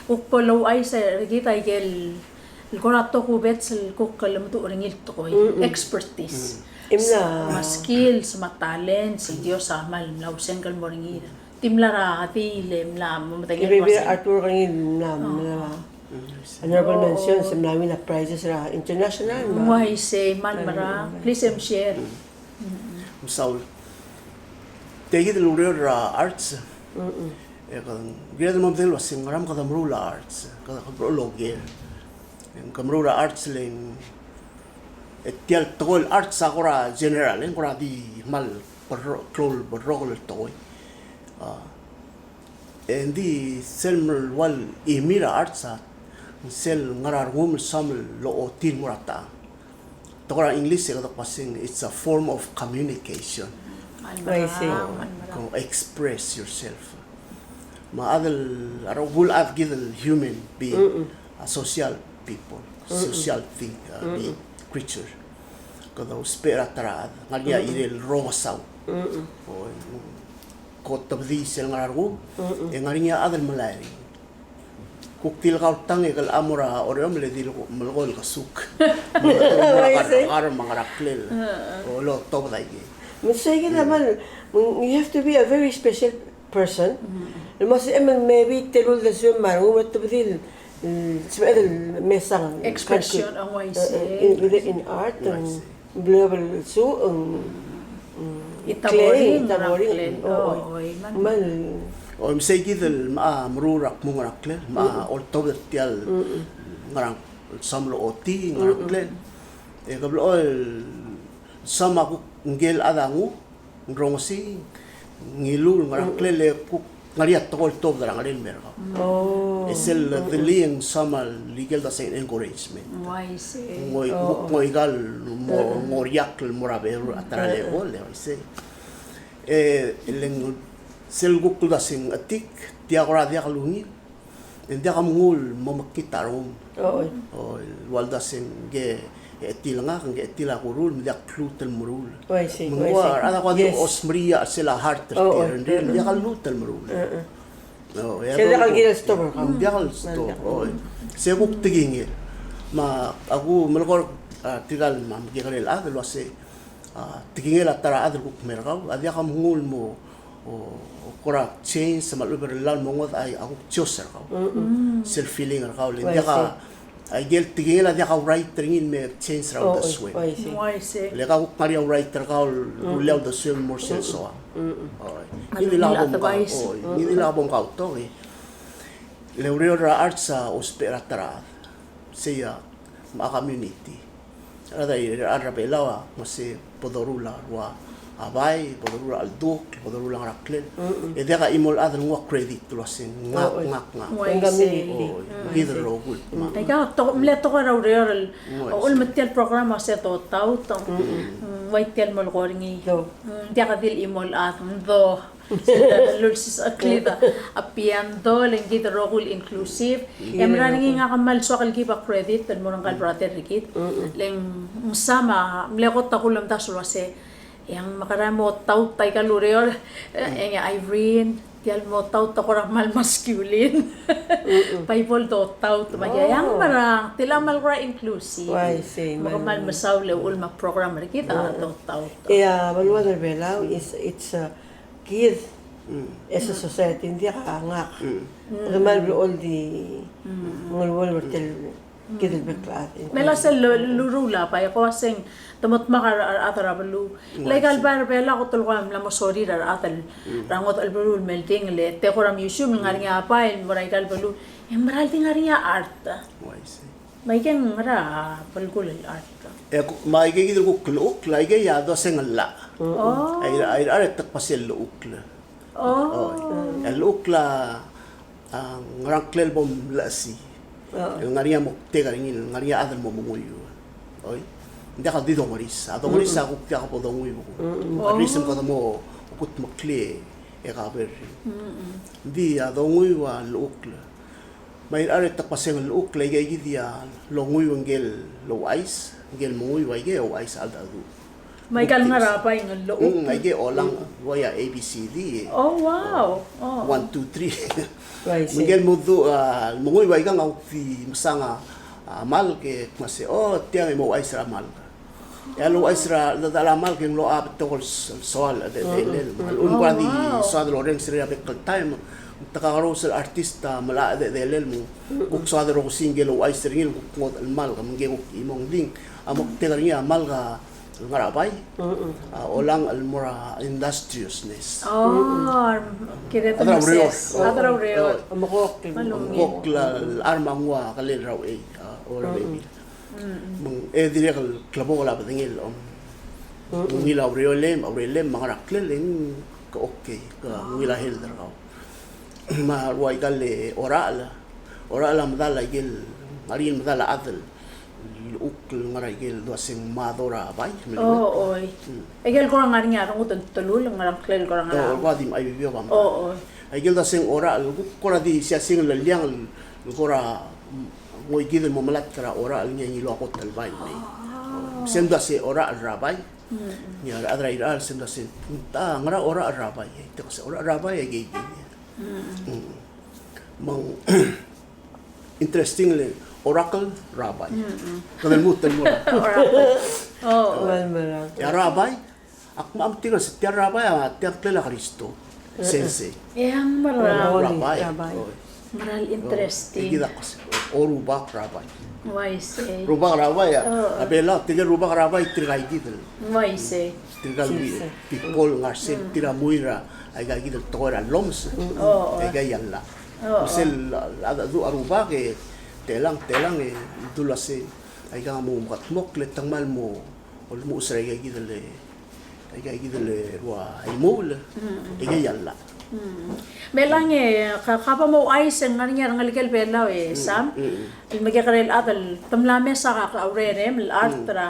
Kuk bo louchais er kid aike el kora tokubets el kuk lemeduch er ngii el tekoi, expertise. Me a skills, me a talents, el Dios a kmal mla ousengk el mo er ngii. Di mla er a di le mla mo medengei el uase. Artur er ngii el mla, mla. Honorable mention, se mla win a prizes er a international, me a. Uaisei, kmal mera. Please, em, share. Mesaul. Tia kid el ureor er a arts. E kede, kired el mo medengei el uase ngera me kede meruul a arts. Kede, kede meruul a oker. Ng kede meruul a arts le ng, e tia el tekoi el arts a kora general, e ng kora di kmal berro-, klou el berrokel el tekoi. A, e ng di sel mle ua el chimii er a arts a, ng sel ngar er a rengum el soam el ochotii el mo er a tang. Tekoi er a English e kede kmo se ng, it's a form of communication. Uaisei. Ko express yourself. Me a chad el, a rokui el chad kid el human being, a social people, social thing, a, being, creature. Kede ousbech er a ta er a chad, ngar er ngii a irel el rongesau. O, ko tebedii sel ngar er a rengum, e ngar er ngii a chad el melai er ngii. Kuk di le kau el tang e ke locha mo er a Oreor me le di melekoi el kesuk. Me a ngar er a kar me a ngar er a klel. O, lotobed aikei. Me sei kid a kmal, you have to be a very special person. El mo sebechem el maybe te luldesuem me a rengum e te tebedii el, sebeched el mesang. Expression, a uaisei. In, in, in art. Uaisei. Blebel su, ng, ng, Itabori, klei, Itabori, Ngaraklel. O, o, o, i man. Man. O, me sei kid el mla meruul er a kmung er a ngklel, mla oltobed er tia el ngerang, soam el oti, Ngaraklel. E ke blechoel soam a kuk ngike el chad a nguu, ng rongesii, ngiluu el Ngaraklel e kuk ngar er ngii a tekoi el tuobed er a ngerel el mer kau. O. E sel delii e ng soam el ikel dua se ng encouragement. Ng uaisei. Ng oi, o, kuk ngoikal mo, ngoriakl el mo er a Beru er a ta er a level, e uaisei. E le ng sel kuk dua se ng chetik, tia kora diak lungil. E ng diak a menguu el mo mekngit a rengum. O, oi. O, el ua el dua se ng ke chetil ngak, ng ke chetil a kuruul, me ng diak kluut el meruul. Uaisei, uaisei. Me ng ua, a rechad a kuk di osmerii a chelsel a heart er tir, e ng di diak a kluut el meruul. O, e sel diak el kired el stop er kau. Ng diak el stop, o. Se kuk tekingel. Me a kuk melekoi er, a, tirka el me kekerei el chad el uase, a, tekingel a ta er a chad el kuk mer kau, a diak a menguu el mo o, o kora change, me a lechub e ng llach el mo ngodech a, a kuk change er kau. Sel feeling er kau, le ng diak a, a ikel tekingel a diak a right er ngii el me change er a uldesuem. Uaisei. Le kau kuk ngar er ngii a right er kau el rullii a uldesuem el mo er sel soam. Oi. Ngii di el bo mkau, oi. Ngii di el bo mkau tok, e. Le ureor er a arts a ousbech er a ta er a chad. Sei a me a community. A rechad er a, a rechad er a Belau a, me se bo doruul a rua a bai, bo doruul a cheldukl, bo doruul a Ngaraklel. E diak a chimo el chad el nguu a credit el uase ngak, ngak, ngak. Uaisei. Oi, kid el rokui. Aika, tok, mle tekoi er a ureor el, uaisei, uchul me tia el program a se dotaut, mm, ua tia el melekoi er ngii. Mm, diak di el chimo el chad, mdo. Sel lulsisechekl a, a piando, le ng kid el rokui el inclusive. E mera er ngii ngak a kmal soak el give a credit el mo er ngka el brother er kid. Le ng soam a mle kot a kulemdasu el uase, e ng mekera mo taut aika el ureor, e, e Irene, tia el mo taut a kora kmal masculine. Bai bo el dotaut, me a ia, e ng mera, tia el kmal kora inclusive. Uaisei, me kmal mesaul e uchul me a program er kid a dotaut. E a beluad er a Belau is, it's a kid, mm, as a society, ng diak a ngak. Mm. Kmal blechoel di, mm, ngeluolu er tia el kid el bek el chad. Me a sel lu-, luruul a bai, e ko uaseng, te mo dmak a re-, a rechad er a beluu. Mm, le aika el bai er a Belau a kot el kora mla mo sorir a rechad er a ngodech el beluu el me oldingel, e te kora museum el ngar er ngii a bai el mo er aika el beluu. E ng mera el di ngar er ngii a art. Uaisei. Me aike ng ngera belkul el art? E ku-, me aike kid el kuk llechukl, aike a dua se ng llach. O. Ai, ai, ai, te kmo sel llechukl. O. Oi. El llechukl a, a, ngerang klel bo mlechesii. O. El ngar er ngii a moktek er ngii, ngar er ngii a chad el mo menguiu. Oi. Ng diak el di dongeris. A dongeris a kuk diak bo donguiu. Mm, mm. A reason kede mo kutmeklii e cover. Mm, mm. Ng di a donguiu a llechukl. Me a irechar e te kmo se ng llechukl, aike kid a longuiu ngike el ouchais, ngike el menguiu aike ouchais a cheldecheduch. Me aike el ngar er a bai ng llechukl. Mm, aike Olang, mm, ua ia A B C D. Oh, wow. Oh. One, two, three. Right. Me ngike el mo du-, a, menguiu aikang a kuk di mesang a, a, malk e kmo se, o, tiang e mo ouchais er a malk. E a louchais er a, a, a malk e ng locha betok el s-, soal a chedechedelel. Mm, mm. Me a lechub e ng kora di soad el orrenges er a bek el taem. Te kakerous el artist a melecha a chedechedelel me ng kuk soad el rokui ngike el ouchais er ngii el kuk ngodech el malk, me ngike kuk chimong ding. A moktek er ngii a malk a ngar er a bai. Mm, mm. A Olang el mo er a industriousness. Oh, kired el mesa. A chad er a ureor. A chad er a ureor. Oh. Omekokl. Omekokl a, a rechad me a nguu a kelel er a uchei, a, or a baby. Mm, mm. Me ng, e dirrek el klebokel a bedengel, om. Mm, mm. Ungil a ureor el, a ureor el, me a ngar er a klel e ng ke okay, ke ungil a health er kau. Me a ua ikal e Orachel, Orachel a medal a ikel, ngar er ngii el medal a chad el llechukl el ngar er a ikel dua se ng mado er a bai, me a lechub. Oh, oi. Mm. Ikel kora ngar er ngii a rengud el telul, ngar er a klel kora ngar er a. Oh, kora di me a ibibiok a medal. Oh, oi. Aikel dua se ng Orachel, kuk kora di siasing el liang el kora, mm, ngoi kid el mo melatk er a Orachel ngii a ngiluu a kot el bai el mei. Ah. Se ng dua se Orachel er a bai. Mm, mm. Ngii a rechad er a irechar, se ng dua se, ta, ngera Orachel er a bai. Te ko se Orachel er a bai, aike kid. Mm, mm. Mm. Me ng interesting le, Oracle er a bai. Mm, mm. Kede lmuut el mo er a. Oracle. Oh, oh. Well, well, well. E a er a bai, ak mo metik el se tia er a bai, a tia el klel a Kristo. Mm, mm. Sensei. E a mera. Er a bai. Er a bai. Oi. Meral interesting. E kid a kos, o rubak er a bai. Uaisei. Rubak er a bai, a, a Belau, tirke el rubak er a bai, tirka ikid el. Uaisei. Tirka el people ngar sei, tir a mui er a, aika ikid el tekoi er a llomes. Aika a llach. Me sel, a, a, a rubak e, telang, telang e, dula sei, aika mo mekedmokl e te kmal mo, olmuches er aika ikid el, aika ikid el rua imuul, aika a llach. Me lang e, ka, ka bo mo ouchais e ng ngar er ngii a rengelekel Belau e Sam, el mekekerei el chad el te mla mesa a urerem el art er a,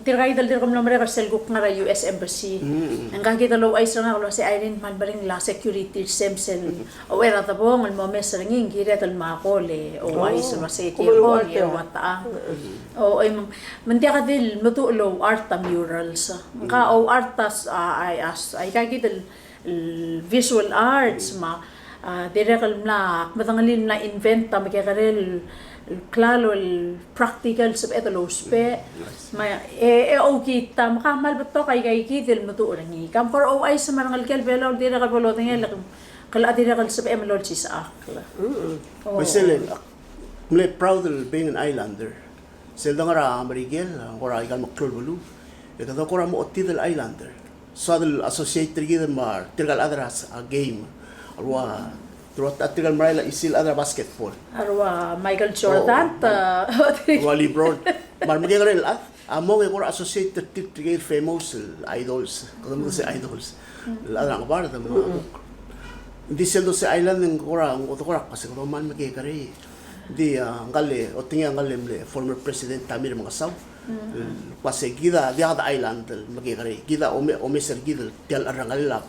tirka ikid el dirk mlo merek er sel kuk ngar er a U S Embassy. Ngka kid el ouchais er ngak el uasei, Irene, kmal meringel a security er sei me sel uchei er a debong el mo mes er ngii, ng kired el mako le ouchais el uasei, kebong e ua techang. O, e, me ng diak di el meduch el ouart a murals. Ngka ouart a, a, a, aika kid el, el visual arts me a, a, dirrek el mla medengelii el mla invent a mekekerei el, el klalo el practical sebeched el ousbech. Me e, e oukit a me ka kmal betok aika kid el meduch er ngii. Ka mkor ouchais me a rengelekel Belau el dirrek el bo lodengei el, ke dirrek el sebechem el olsisechakl. Me sel, ak mle proud el being an islander. Sel de ngar er a Merikel, ng kora aika el meklou el beluu. E kede kora mo otid el islander. Soad el associate er kid me tirka el chad er a game. A rua, tirka el merael a isil el chad er a basketball. A rua Michael Jordan, a rua LeBron. Me a remekekerei el chad a mong e kora associate er tir, tirke el famous el idols. Kede mo se idols. El chad er a Ngebard me a kuk. Ng di sel dose island e ng kora, ng kora kmo se kede kmal mekekerei. Di, a, ngka el, otengii a ngka el mle former President Tommy Remengesau. Kmo se kid a diak de island el mekekerei. Kid a ome-, omes er kid el tia el cherrengelel a,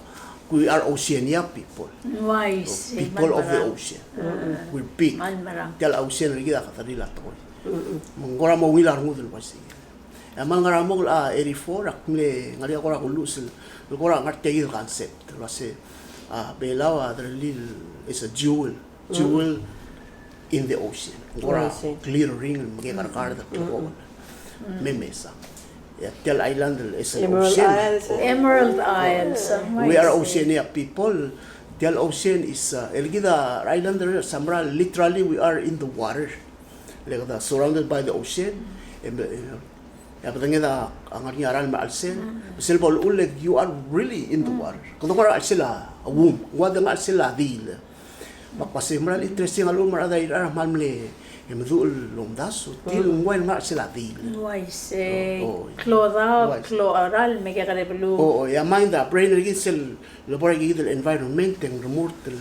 we are Oceania people. People of the ocean. We're big. Tia el ocean er kid a kederir a tekoi. Me ng kora mo ungil a rengud el uaisei. E a kmal ngar er a mong el, a, eighty-four, ak mle ngar er ngii a kora kulluches el, el kora ngar tia kid el concept el uasei, a, Belau a derellii el, is a jewel, jewel in the ocean. Kora glittering el mekekerkar el klekongel. Me mesa. E a tia el island el, is an ocean. Emerald Isles. We are Oceania people. Tia el ocean is, a, el kid a island er a Samar, literally we are in the water. Le kede surrounded by the ocean. E, e, e a bedenged a ngar er ngii a ralm me a chelsel. Sel bo lechull e you are really in the water. Kede ngar er a chelsel a wum, ng ua de ngar er a chelsel a diil. Me ak kmo se kmal interesting a lechub me a rechad er a Irrai a kmal mle, e, meduch el omdasu, tir el nguu el ngar er a chelsel a diil. Uaisei. Klou a daob, klou a ralm, mekekerei beluu. O, o, e a mind, a brain er kid sel lebo er a ikid el environment e ng remurt el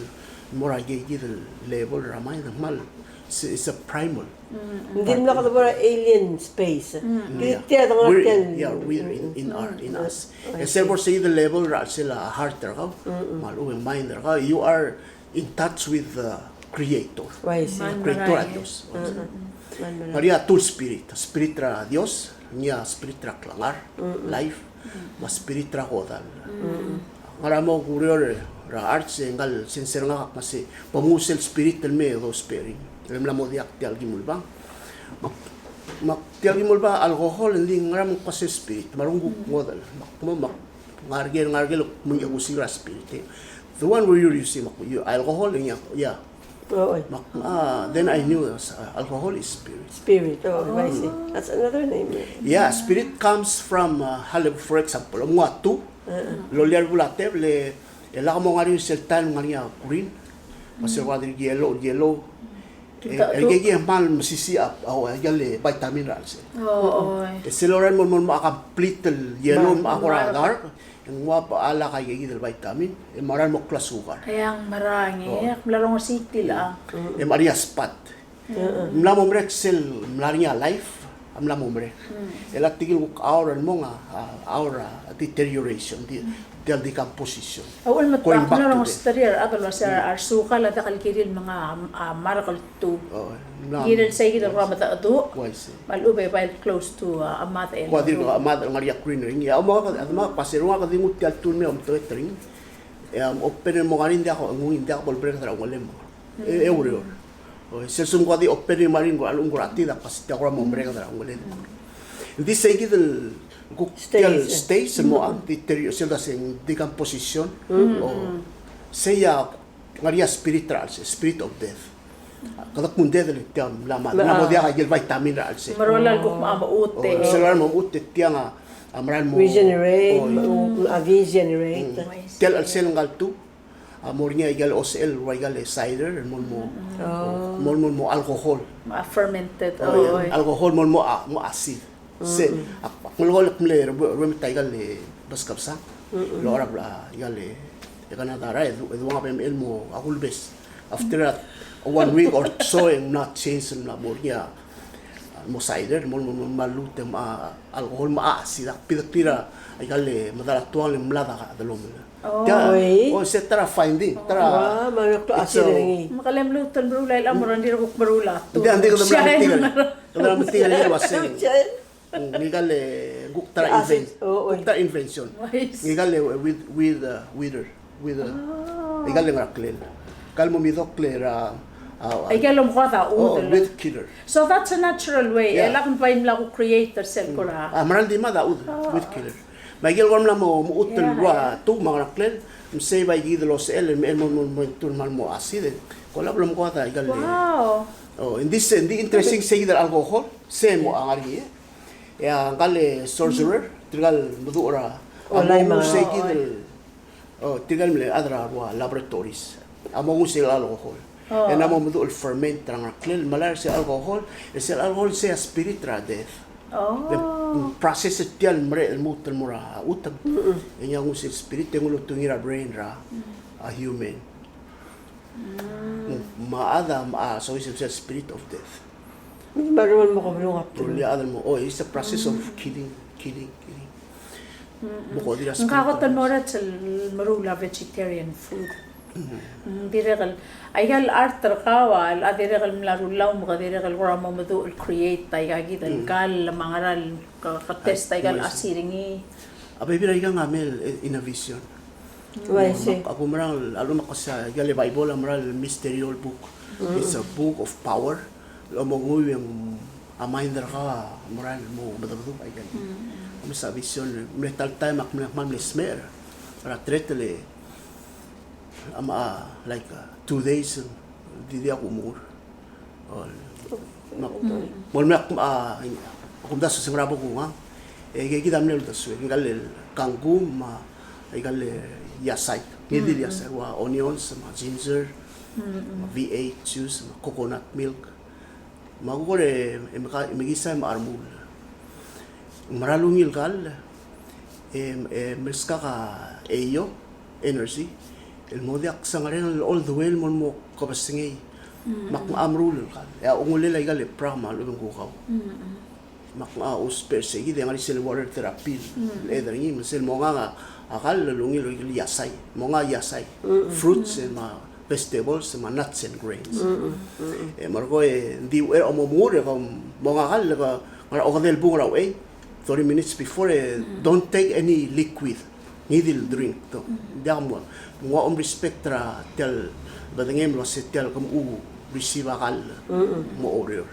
mo er a ikid el level er a mind, ng kmal, it's a, it's a primal. Ng dimlak lebo er a alien space. Kid tia de ngar tia el, yeah, we're in, in our, in us. E sel bo er se ikid el level er a chelsel a heart er kau, me a lechub e ng mind er kau, you are in touch with the creator. Uaisei. Creator a Dios. Ngar er ngii a two spirit, spirit er a Dios, ngii a spirit er a klengar, life, me a spirit er a kodall. Ngar er a mo kureor er a arts e ngka el sensei er ngak a kmo se, bo mnguu sel spirit el me those pairing. El mla mo diak tia el kimulbang. Me ak, me ak tia el kimulbang a alcohol, ng di ngera me ng kmo sel spirit, me a renguk ngodech. Me ak kmo, me ak ngar er ker, ngar er ker el kmo ng ua kusik er a spirit, e. The one we are using, me ak, you, alcohol, e ng, yeah. Me ak, ah, then I knew, uh, alcohol is spirit. Spirit, oh, I see. That's another name, eh? Yeah, spirit comes from, uh, hale, for example, ng ua two, el loia er a bebul a tebel, e lak mo ngar er ngii sel taem el ngar er ngii a green, me sel ua di yellow, yellow. E, el kekii e kmal mesisiich a, a, a, el vitamin er a chelsel. E sel lorael el mo, mo, mo a complete el yellow me a kora dark, e ng ua bo a lak a ikakid el vitamin, e mera el mo klou a sukar. E ng mera ngii, e ak mla rongesii tia el. E mla er ngii a spot. Mla mo merek sel, mla er ngii a life, a mla mo merek. E le tirke el kuk hour el mong a, a, hour a deterioration, di, tia el decomposition. A uchul me te, ak mla rongesii a rechad el uasei a resukal a diak el kirir el menga a, a mark el two. Kirir el sei kid el kora medecheduch. Me a lechub e bai el close to, a, a mad el. Kua dirk a mad el ngar er ngii a green er ngii. A mo, a mo, kua se rua kede nguu tia el two el me a omteket er ngii. E a open el mo ngar er ngii, ng diak, ng diak bo lebereked er a ungil el mo. E, e ureor. O, sel lsekum kua di open el mo ngar er ngii, ng kora, ng kora tida, kua se tia kora mo mereked er a ungil el mo. Ng di sei kid el kuk tia el stage el mo a, di terior, sel doseng decomposition. O, sei a ngar er ngii a spirit er a chelsel, spirit of death. Kede kmo ng dead el tia el mla mad. Ng mo diak a ikel vitamin er a chelsel. Meruul a kuk mo mechut e. Oh, sel mo mechut e tiang a, a meral mo regenerate, oh, mo, mo, a regenerate. Mm. Tia el chelsel ngka el tu a mo er ngii a ikel osechel el ua ikel cider, el mo, mo, oh, mo, mo, mo alcohol. A fermented. Oh, yeah. Oh, eh. Alcohol mo, mo, a, mo acid. Se, ak, ak melekoi el kmo le re, re, remet a ikel, e, beskebesang. El locha er a, a, ikel, e, e Canada er a, e du, e duang a bem el mo, a kulebes. After a, one week or so, e ng mla change, ng mla mo er ngii a, a, mo cider, mo, mo, mo, mo lmuut e, a, alcohol, mo, a, acid, ak pideklir a, ikel, e, medal a tuang, e mlad a delomel. Oh. Tia, oi. Oh, se ta er a finding, ta er a, ua, me a lak to it's acid a, er ngii. Me ke le mluut el meruul a, el mo er a, ng dirk kuk meruul a tu. Ng di, ng di kede mla metik el, kede mla metik el ua se. Mm, ngika el kuk ta er a inven-, oh, oh, kuk ta er a invention. Nice. Ngika el with, with, uh, wither, wither. Oh. Ngika el ngar er a klel. Ngika el mo medokl er a, a, a, ngika el mo kuk a, oh, weed killer. So that's a natural way. Yeah. E lak bai mla kuk create er sel kora. A mera el di mad a weed, oh, weed killer. Me ngika el kora mla mo, mo mechut el, yeah, ua, yeah, tu me ngar er a klel. Me sei bai kid el osechel, el mo, mo, mo, mo, tu el mal mo acid. Kora bla mo kuk a ngika el. Wow. Oh, ng di se, ng di interesting se kid el alcohol. Se mo, yeah, a ngar er ngii, e. E a ngka el sorcerer, tirka el meduch er a, oh, a mo nguu sei kid el, oh, tirka el mle chad er a rua laboratories. A mo nguu sei el alcohol. Oh. E ng mo meduch el ferment er a ngar er a klel, el melai er sei el alcohol, e sei el alcohol sei a spirit er a death. Oh. Le, mm, process er tia el mereched el lmuut el mo er a chutem. Mm-mm. E ngii a nguu sei el spirit, e ng ultuil er a brain er a, mm, a human. Mm. Me a chad a, a, so is a spirit of death. Me a rullii a chad el mo, oh, it's a process of killing, killing, killing. Mm, mm. Mo ko di er a spirit of death. Ng kakot el mo er a chelsel meruul a vegetarian food. Mm. Mm, dirrek el, aika el art er kau a, a dirrek el mla rullii a, me ke dirrek el kora mo meduch el create aika kid el kall, me a ngera el ke, ke test aika el acid er ngii. A bebil er aikang a mle, e, in a vision. Uaisei. Ak oumerang a lechub me ak kmo sei a ikel Bible a mera el mystery el book. Mm. It's a book of power. El mo nguu e ng a mind er kau a mera el mo medebeduch aika. Mm. Me sei a vision, mle ta el taem ak mle, mle smecher er a threat el, a mo, a, like, a, two days, di diak kumengur. Ol, me ak, me ak, a, ak omdasu se ng mera bo kungang. E, aika kid a mle uldesuek, ngika el kangkum, me aika el yasai. Ngii di el yasai, ua onions, me a ginger, me a V eight juice, me a coconut milk. Me a kuk e, e meka, e mekiis a, me a remuul. Ng mera el ungil el kall, e, e meskak a eou, energy, el mo diak sengereng el all the way el mo, mo kebesengei. Mm. Me ak, a meruul el kall. E a ungil el aika el pragma el obengkukau. Mm, mm. Me ak, a, ousbech er sei kid e ngar er ngii sel water therapy el, mm, el eder ngii, me sel mongang a, a kall el ungil el yasai. Mongang a yasai. Mm, mm. Fruits, mm, me a vegetables, me a nuts and grains. Mm, mm, mm, mm. E merekong e ng di uchei er a omengur e ke mongang a kall e ke ngar er a okedei el bung er a uchei, thirty minutes before, e, mm, don't take any liquid. Ngii di el drink, to. Mm. Ng diak mo, ng ua om respect er a tia el bedengem el uase tia el kmo receive a kall, mm, mm, mo oureor.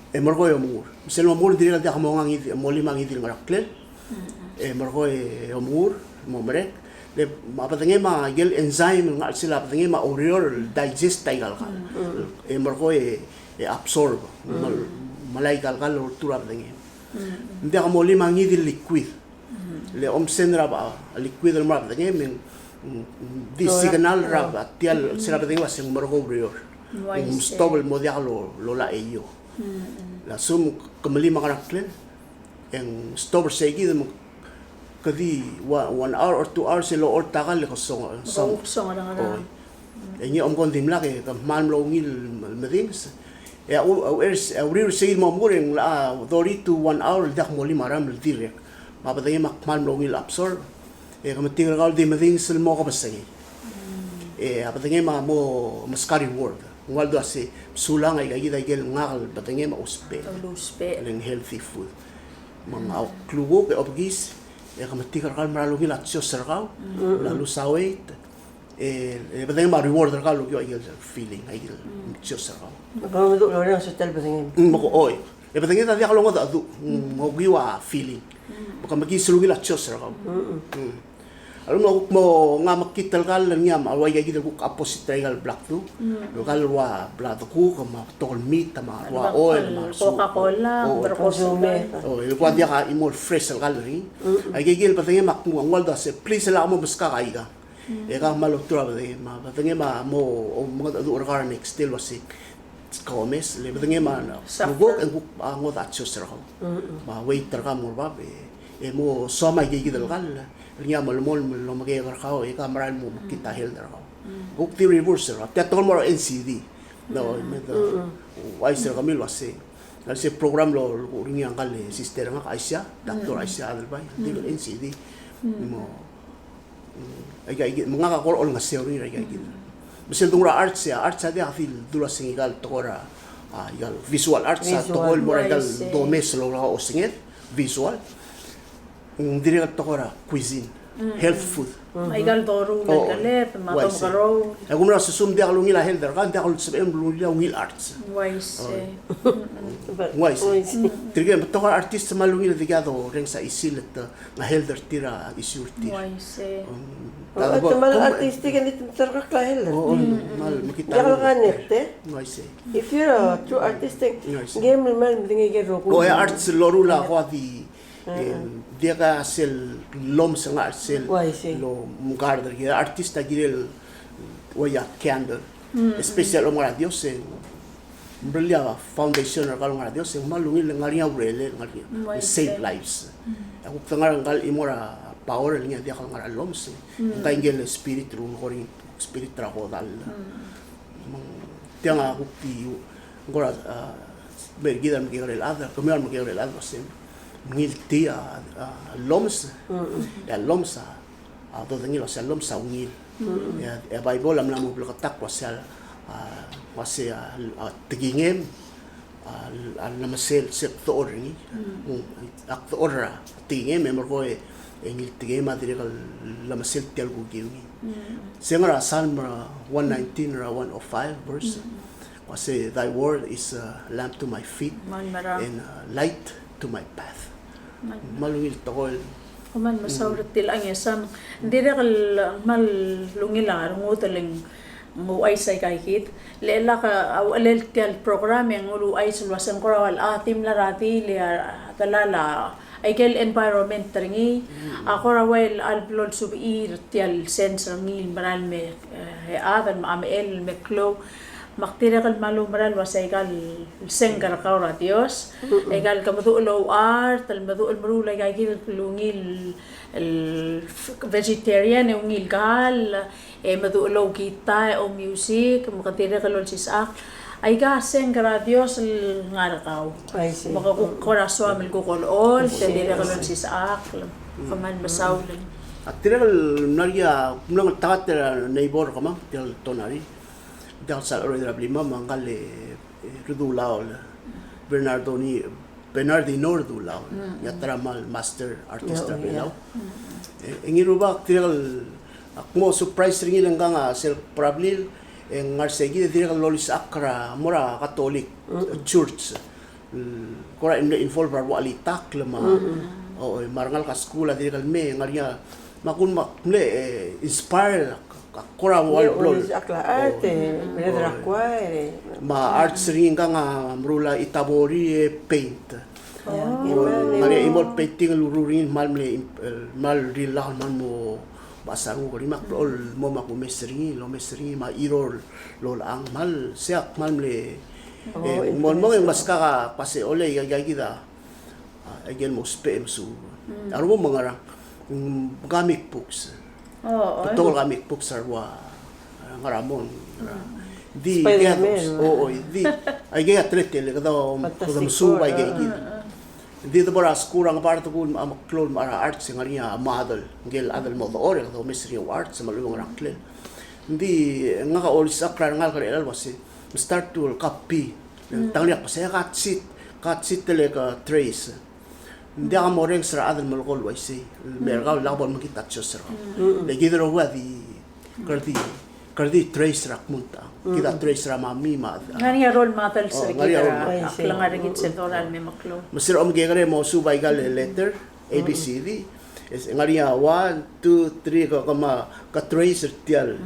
E merekong e omengur. Me sel mo omengur ng dirrek el diak mongang ngii di, molim a ngii di el ngar er a klel. Mm. E merekong e omengur, mo merek. Le, me a bedengem a ikel enzyme el ngar er a chelsel a bedengem a oureor el digest aika el kall. Mm. E merekong e, e absorb. Mm. Mel-, melai aika el kall el oltuu er a bedengem. Mm. Ng diak molim a ngii di el liquid. Mm. Le omsend er a, a liquid el mo er a bedengem, me ng, mm, di signal er a, a tia el, mm, chelsel a bedengem el uase ng merekong oureor. Ng stop el mo diak lo, lolai a eou. Mm, mm. Le a lsekum ke melim a ngar er a klel, e ng stop er sei kid me ke di one, one hour or two hours e locha olt a kall e ke song, song. Song er a ngerang. Oi. Mm. E ngii a omko ng dimlak e ke kmal mlo ungil el medinges. E a u-, a u-, er-, a uriul er sei kid el mo omengur e ng locha thirty to one hour el diak molim a raem el dirrek. Me a bedengem a kmal mlo ungil el absorb. E ke metik er kau el di medinges el mo kebesengei. Mm. E a bedengem a mo meskau a reward. Ng ua ldu el uase, mesulang aika kid a ikel ngak el bedengem a ousbech. Ousbech. Le ng healthy food. Me ng, mm, a klukuk e obekis, e ke metik er kau el mera el ungil a chios er kau. Mm. Lose a weight. E, e bedengem a reward er kau el okiu a ikel feeling, a ikel, mm, chios er kau. Me ke meduch el orrenges er tia el bedengem. Mm, me ko, oi. E bedengem a diak longedecheduch. Mm, okiu a feeling. Mm. Me ke mekiis el ungil a chios er kau. Mm. Mm. A lsekum a kuk mo ngar mekngit el kall el ngii a ua ika kid el kuk opposite er a ikal bla kdu. Mm. El kall el ua bla dekuk me a betok el meat me a ua oil me a Coca-Cola, o, o, beer. Consumer. O, el kuk diak a chimo el fresh el kall er ngii. Mm. Aika kid el bedengem a kmo ng ua el dua se, please, lak mo meskak aika. Mm. E kau a kmal oltuu er a bedengem, me a bedengem a mo, o, mengedecheduch er kau er a next day el ua se, Ke omes, le bedengem a, ng kuk, e ng kuk a ngodech a Dios er kau. Mm-mm. Me a weight er kau a mo er bab, e, e mo soam aika kid el kall, el ngii a melemolem el omekeek er kau, e ke merael el mo mekngit a health er kau. Mm. Kuk di reverse er kau, tia tekoi el mo er a N C D. No, me de, uaisei er kemiu el uasei. Ng uaisei program el, el kuk er ngii a ngkal sister er ngak, Aisha, Doctor Aisha Adelbai, di N C D. Mo, Mm, aika kid, me ngak a kora olengeseu er ngii er aika kid. Me sel dung er a arts, e a arts a diak di dula se ng ikal tekoi er a, a, ikal visual arts, a tekoi el mo er a ikal domes el ousenged, visual. Mm, dirrek el tekoi er a cuisine, health food. Mm. Aika el doruul el keled, me a tomkerrou. E kumerang, se sel diak lungil a health er kau, diak lsebechem el ungil a ungil arts. Uaisei. Uaisei. Tirke el betok a artist me a lungil e dikea dorrenges a isil e te ng health er tir a issue er tir. Uaisei. Mm, o, te kmal artistic e ng di te mterkakl a health er tir. O, o, kmal mekngit a health er tir. Uaisei. If you're a true artistic, ng kmal medengei a rokui. O, e a arts el loruul a kora di, em, diak a sel lomes, ng ngar sel lomekard er kid. Artist a kirel ua ia candle. Mm, especially el ngar er a Dios, e ng meruul a foundation er kau el ngar er a Dios, e ng kmal ungil, e ng ngar er ngii a urerel, ngar er ngii a save lives. Mm. E kuk te ngar er ngii a chimo er a power el ngii a diak el ngar er a lomes, e ngka ngike el spirit el ungil er ngii, spirit er a kodall. Mm. Me ng tiang a kuk di, ng kora, a, me kid a mekekerei el chad, kemiu a mekekerei el chad, me se ng ngiltii a, a, lomes, e a lomes a a dodengei el uasei a lomes a ungil. Mm. E a, e a Bible a mla mo bleketakl el uasei a, a, uasei a, a tekingem, a, a llemesel, se kdechor er ngii. Mm. Mm, a kdechor er a tekingem, e merekong e, e ngiltekingem a dirrek el llemesel tia el kuk ungil. Mm. Se ngar er a Psalm, a, one nineteen er a one oh five verse. Mm. Uasei, thy word is a lamp to my feet and a light to my path. Kmal ungil tekoi. Kmal mesaul er tir el ngesang. Ng dirrek el kmal ungil a rengud el ng ouchais aika kid. Le lak a uchelel tia el program e ng uluuchais el uasei ng kora ua el a di mla er a di le a delal a aike el environment er ngii, a kora ua el, a blo el subechir tia el sense er ngii el merael me, e, chad el me a mechell el me klou. Me ak dirrek el kmal oumera el uasei aika el sengk er kau er a Dios, aika el ke meduch el ouchart, el meduch el meruul aika kid el ungil el vegetarian e ungil kall, e meduch el ouguitar, e oumusic, me ke dirrek el olsisechakl. Aika sengk er a Dios el ngar er kau. Me ke kuk kora soam el kuk olechol, te dirrek el olsisechakl. Kmal mesaul. Ak dirrek el mla er ngii a, mla er ngii a takat er a neighbor er kemam, tia el Tonari. Diak el sal cheroid er a blimam, me ngkal, e, Redulaol, Bernardoni, Bernardino Redulaol. Ngii a ta er a kmal master artist er a Belau. E, e ngii el rubak, dirrek el, ak mo surprise er ngii el ngkang a sel kbo er a blil, e ng ngar sei kid e dirrek el olisechakl er a mo er a Catholic Church. Kora mle involve er a rua chelitakl me a, o, me a rengalek er a skuul a dirrek el mei, ngar er ngii a, me a kuk mle, e, inspire, a kora ua el blo el, a, me a arts er ngii ngkang a meruul a itabori e paint. Ngar er ngii a chimo el painting el urerir er ngii el kmal mle, e, kmal rirellak el kmal mo mechas a renguk er ngii me ak blechoel el mo me ak omes er ngii, el omes er ngii me a chiror el olechang, kmal, sei a kmal mle, e, ng mo, mo, e ng meskak a kmo sei, ole, aika, aika kid a, a, aike el mo ousbech e mesuub. A rubak me a ngerang, mm, comic books. Betok el comic books er a rua, a, ngar er a mong, ngar er a, di, Spider-Man, o, o, di, aike a teletelel, kede, kede mesuub aike kid. Ng di de bo er a skuul er a Ngebard, kuk a meklou el mechar a arts, e ng ngar er ngii a model, ngike el chad el mo dechor, e kede omes er ngii a arts, me a lechub e ng ngerang klel. Ng di ngak a olisechakl er a rengalek er chelechang el uasei, me start to copy. Tang, ng diak kmo sei, e kau a sit, kau a sit el ke trace. Ng diak morrenges er a chad el melekoi el uaisei, el mer kau, lak bo lemekngit a Dios er kau. Le kid el rokui a di, kede di, kede di trace er a kmo ng tang. Kid a trace er a mami me a, ngar er ngii a role models er kid er a, a klengar er kid sel dorael el me meklou. Me sel omekekerei e mo suub aika el letter, A B C D. E se ngar er ngii a one, two, three, ke, ke me, ke trace er tia el,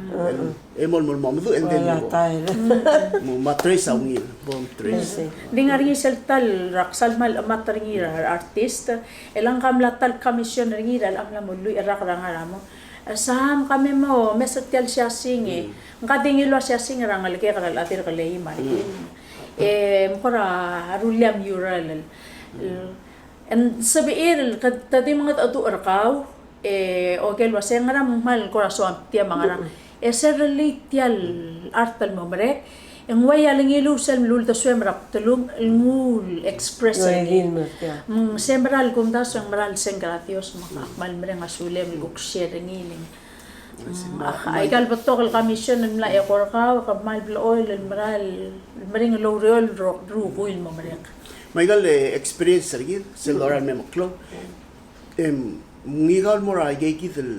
e mo, mo, mo meduch, and then you go. Mo, me trace a ungil, bo me trace. Ng di ngar er ngii sel ta el rak sel kmal chemat er ngii er a artist, e le ng ka mla ta el commission er ngii er a, a mla mo lluich el rak er a ngar er a mo. E Sam, ka me mo mes er tia el siasing e. Ng ka di ngiluu a siasing er a ngelekek er a chad er a Keleim a le. E, me kora rullii a mural el, el, e ng sebechir el, ke, te di mengedecheduch er kau, e, oke el uasei ngera me ng kmal kora soam tia me a ngera. E se relate tia el art el mo merek, e ng uai a lengiluu sel mle uldesuem er a bdelum el nguu el express er ngii. Me se mera el kumdasu e ng mera el sengk er a Dios me ak kmal mereng a sulem el kuk share er ngii el. Aika el betok el commission el mla eko er kau, ke kmal blechoel el mera el meringel el oureor el ro-, rokui el mo merek. Me aika el experience er kid, sel dorael el me meklou. Em, ngika el mo er a ikei kid el,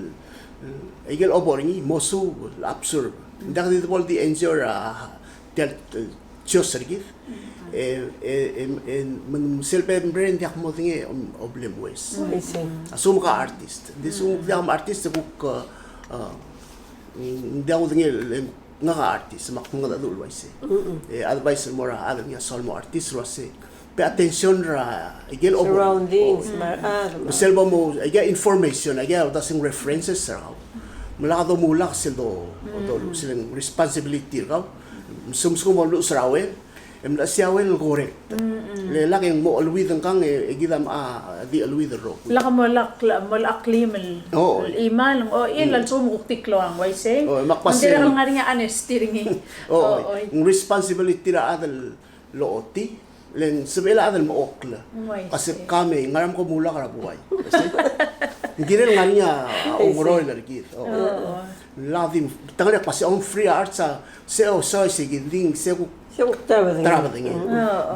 el, aike el obo er ngii, mosuub el absorb. Ng diak di debo el di enjoy er a tia el, el, sios er kid. E, e, e, e, me ng sel bo mreng e ng diak modengei, om, oblem ues. A lsekum ke artist. Ng di lsekum diak artist e kuk, a, ng diak kudengei, e, ngak a artist, me ak mengedecheduch el uaisei. E, advice el mo er a chad el ngii a soal mo artist el uasei, pay attention er a, aike el obo. Surroundings, me a rechad. Me sel bo mo, aike el information, aike el uldasu ng references er kau. Me lak domulak sel do, do, sel responsibility er kau. Me se, me se mo luches er a uel, e mla sei a uel el correct. Le lak e ng mo cheleuid ngkang e, e kid a mla di cheleuid el rokui. Lak mo lak, mo lak kleim el, el imal, o, e le lsekum kuk di klou a uaisei. O, me ak uasei. Ng dirrek el ngar er ngii a honesty er ngii. O, ng responsibility er a chad el ochotii, le ng sebechel a chad el mechokl. Uaisei. Ka se ka me, ngera me kom ulak er a buai. Ng kirel ngar er ngii a ongeroel er kid. O. Lak di, te ngar er ngii a kmo se, o, free arts a, se, o, se, se kid, ng di, se kuk, se kuk trabedengei. Trabedengei.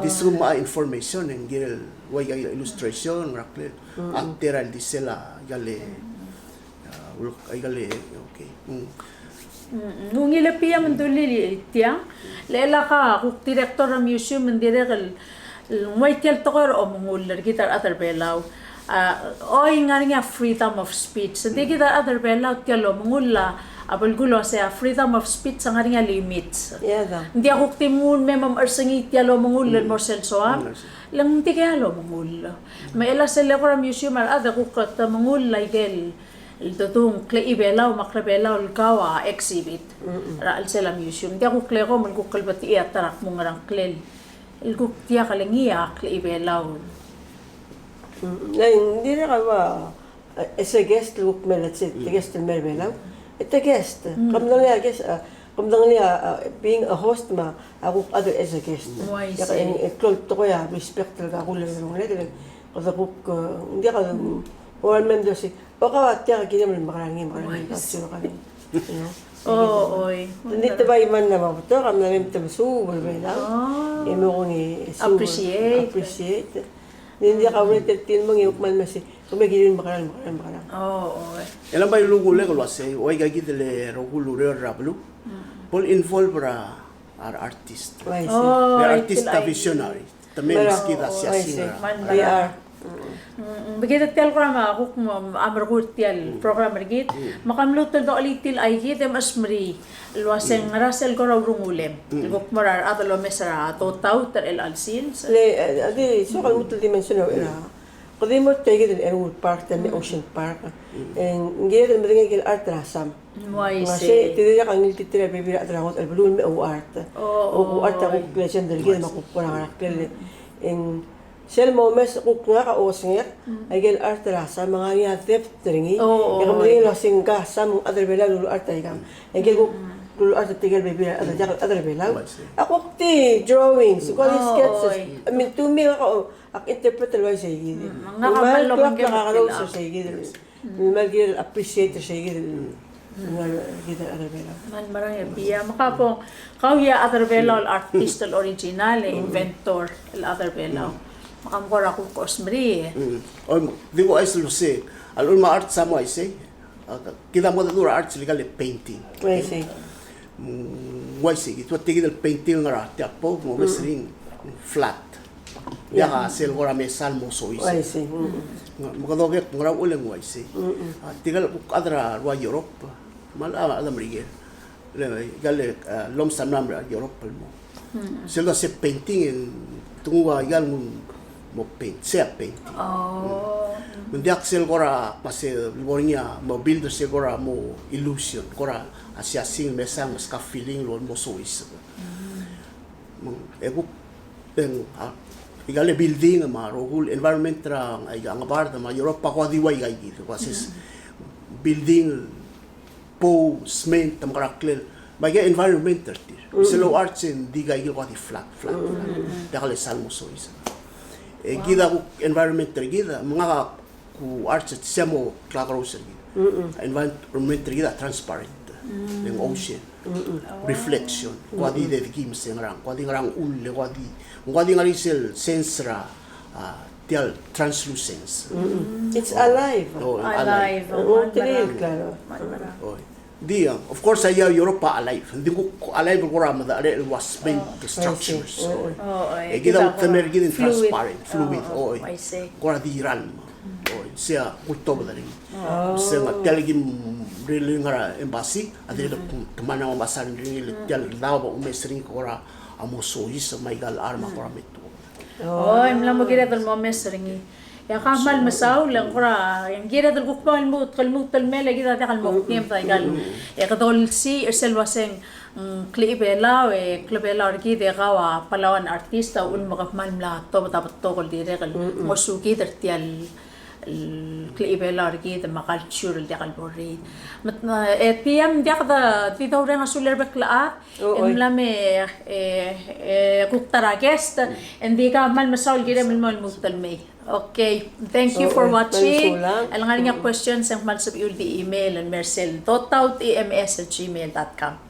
Di lsekum a information, e ng kirel, ua ika el illustration, ngera klel, a tera el di sel a, ika el, a, ulk-, ika el, okay. Mm. Mm, ng ungil e pi a mendulir tiang, le lak a kuk director er a museum, ng dirrek el, el ng uai tia el tekoi er a omengull er kid a rechad er a Belau. A, oi, ng ngar er ngii a freedom of speech. Ng di kid a rechad er a Belau tia el omengull a, a belkul el uasei a freedom of speech a ngar er ngii a limits. Ng diak kuk di mengull me mo mechersengii tia el omengull el mo er sel soam. Le ng dikea el omengull. Me chelecha sel eko er a museum a rechad e kuk te mengull aike el, el dedu ng klechibelau me a klebelau el kau a exhibit. Er a chelsel a museum. Ng diak kuk klekom el kuk klebetechii a ta er a kmo ngera ngklel el kuk diak el ngii a klechibelau. Mm, le ng dirrek a ua, e, as a guest el kuk mei, let's say, te guest el mei er a Belau. E te guest. Ke medengelii a guest, a, ke medengelii a, a, being a host me a kuk other as a guest. Uaisei. E, e klou el tekoi a respect el kuk a kull el ngelekek, e, kede kuk, e, ng diak el, o, el mei me dosei, o, kau a tia, kirem el mekerang e ngii, mekerang e ngii, kau a tia, mekerang e ngii. You know? O, oi. Ng di te bai mei me a betok, a mla mei me te mesuub er a Belau. E mo kuk e, suub, appreciate. Appreciate. Ng di ng diak a ureor el tir el mong e kuk mei me se, kemiu kirem el mekerang, mekerang, mekerang. O, oi. E le ng bai lungulek el uasei, ua ika kid el rokui el ureor er a beluu. Bo le involve er a, a re artist. Uaisei. O, le artist a visionary. Te meskid a siasing er a. They are. Mm, mm, me kid a tia el kora me a kuk mo, a merekui er tia el program er kid. Me ke mluut el dokelii tia el chais er kid e mechesmerii el uasei ngera sel kora urungulem el kuk mo er a rechad el omes er a dotaut er chelecha el sils. Le, e, a di, soak el lmuut el dimension er a. Kede mo er tia kid el Erungul Park, tia el Ocean Park. E ng kired el medengei aike el art er a Sam. Uaisei. Ng uaisei, te dirrek a ngiltiterir a rebebil er a chad er a ngodech el beluu el me ouart. O, ouart a kuk legend er kid me a kuk kora ngar er a klel. E ng sel momes e kuk ngak a osengek, aike el art er a Sam a ngar er ngii a depth er ngii. O, e ke medengei el uasei ngka a Sam, ng chad er a Belau el uluart aikang. Aike el kuk luluart er tirke el bebil er a chad, diak el chad er a Belau. Uaisei. A kuk di drawings, kuk di sketches. Oi. I mean, to me, ngak a, ak interpret el uaisei kid. Mm, ngak a kmal klou el obengkel a klou el uaisei kid. Me kmal kired el appreciate er sei kid el, mm, ngar er kid el chad er a Belau. Kmal mereng e Pia, me ka bo, kau a chad er a Belau el artist el original e inventor el chad er a Belau. Me ka mo kora kuk osmerii. Mm. Oi, di ko uaisei el uasei, a lechub me a arts a mo uaisei. A, kid a mo dmu er a arts el ika el painting. Uaisei. Mm, uaisei, kid ua tia kid el painting el ngar er a tia el bo, mo uaisei, flat. Diak a sel kora mesa el mo soiseb. Uaisei. Mm. Me kede oker, ngera uchul e ng uaisei. Mm. A, tirke el kuk chad er a rua Europe, me a, a, a Merikel. Le, ikal, e, lomes a mla er a Europe el mo. Mm. Sel dua se painting e ng, te nguu a ikal nguu el mo paint, sei a painting. Oh. Mm. Me ng diak sel kora, me a se lebo er ngii a mo build er sel kora mo illusion, kora a siasing el mesa me a ska feeling el mo soiseb. Mm. Me ng, e kuk, e ng, a, ikal building me a rokui el environment er a, a, a Ngebard me a Europe a kuk di ua ikakid, kuk a se building, pou, cement, me a karaklel, me aika environment er tir. Mm. Sel arts e ng di ikakid el kuk di flat, flat, flat. Mm. Diak lsal mo soiseb. E kid a kuk environment er kid, me ngak a ku arts e sei a mo klakerous er kid. Mm-mm. Environment er kid a transparent. Mm. E ng ocean. Mm-mm. Reflection. Kuk di dedekiis e ng ngerang, kuk di ngerang uchul, kuk di, kuk di ngar er ngii sel sense er a, a, tia el translucence. Mm-mm. It's alive. Oh, alive. Alive. Oh, ongtil, claro. Oi. Di, a, of course, a Europa alive. Ng di kuk alive el kora medechel el ua cement structures. Oh, I see. Mm-mm. Oh, e kid a ultemel er kid e ng transparent, fluid. Oh, oh, I see. Kora di ralm. Oi, sei a kultobed er ngii. Oh. Se ng tia el kim rirelii ngar er a embassy, a dirrek el kmal mla mo basar er ngii el tia el daob a omes er ngii kora a mo soiseb me aika el charm a kora me tuobed. Oh. Oi, mla mo kired el mo omes er ngii. E ak kmal mesaul e ng kora, e ng kired el kuk mo lmuut, el lmuut el mei e kid a diak el mo kngem aika el. E kede olsiich er sel uaseng, mm, klechibelau, e klebelau er kid e kau a Palauan artist a uchul me ke kmal mla tobed a betok el dirrek el ngosukid er tia el, el klechibelau er kid me a culture el diak el bo er ngii. Me, e, P M, diak de, di doureng a sulir a bek el chad, e ng mla me, e, e, kuk ta er a guest, e ng di kau kmal mesaul el kirem el mo lmuut el mei. Okay, thank you for watching. El ngar er ngii a questions e ng kmal sebechiu el di email el mer sel dotaut E M S at gmail dot com.